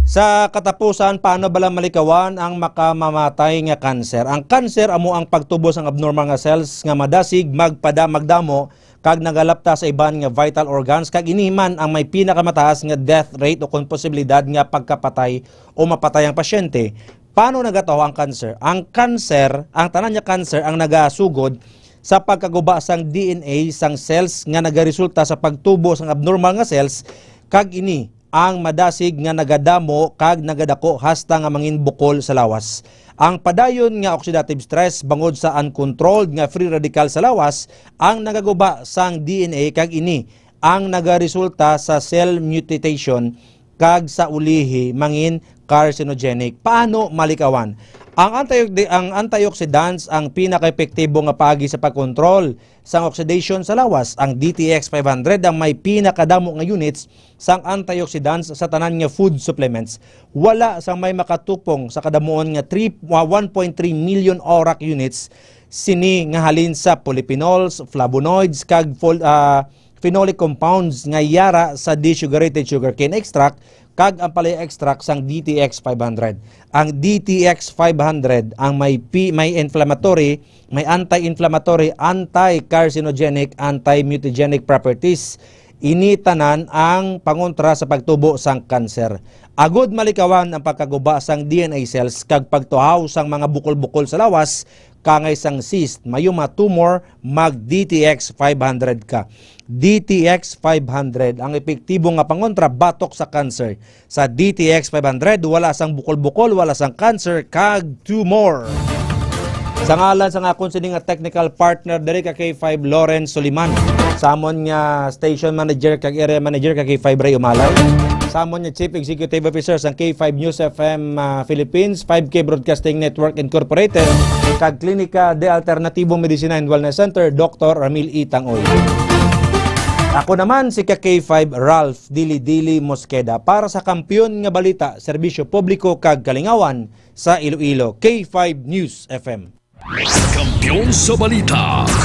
Sa katapusan, paano bala malikawan ang makamamatay nga kanser? Ang kanser amo ang pagtubo sang abnormal nga cells nga madasig, magpada, magdamo, kag nagalapta sa iban nga vital organs, kag ini man ang may pinakamataas nga death rate o kon posibilidad nga pagkapatay o mapatay ang pasyente. Paano nagataho ang cancer? Ang cancer, ang tanan nga cancer ang nagasugod sa pagkaguba sang D N A sang cells nga nagaresulta sa pagtubo sang abnormal nga cells, kag ini ang madasig nga nagadamo kag nagadako hasta nga mangin bukol sa lawas. Ang padayon nga oxidative stress bangod sa uncontrolled nga free radical sa lawas ang nagaguba sang D N A, kag ini ang nagaresulta sa cell mutation kag sa ulihi mangin carcinogenic. Paano malikawan? Ang anti-, ang antioxidants ang pinakaepektibo nga paagi sa pagkontrol sang oxidation sa lawas. Ang D T X five hundred ang may pinakadamo nga units sang antioxidants sa tanan nga food supplements. Wala sang may makatupong sa kadamuon nga three, ah, one point three million ORAC units, sini nga halin sa polyphenols, flavonoids, kag fol-, ah, phenolic compounds nga yara sa desucarated sugarcane extract kag ampalaya extract sang D T X five hundred. Ang D T X five hundred ang may pi-, may inflammatory, may anti-inflammatory, anti-carcinogenic, anti-mutagenic properties. Ini tanan ang pangontra sa pagtubo sang kanser. Agud malikawan ang pagkaguba sang D N A cells kag pagtuhaw sang mga bukol-bukol sa lawas, kangay sang cyst, myoma, tumor, mag D T X five hundred ka. D T X five hundred ang epektibo nga pangontra batok sa cancer. Sa D T X five hundred, wala sang bukol-bukol, wala sang cancer, kag tumor. Sa ngalan sang akon sini nga technical partner diri ka K five, Lawrence Soliman, sa amon nga station manager kag area manager ka K five, Ray Umalay, sa amon nga chief executive officer sang K five News F M, ah, Philippines, five K Broadcasting Network Incorporated, kag Klinika de Alternativo Medicina and Wellness Center, Doktor Ramil E. Tangoy. Ako naman si ka K five, Ralph Dili-Dili Mosqueda, para sa Kampiyon nga Balita, Serbisyo Publiko kag Kalingawan sa Iloilo, K five News F M. Kampiyon sa Balita,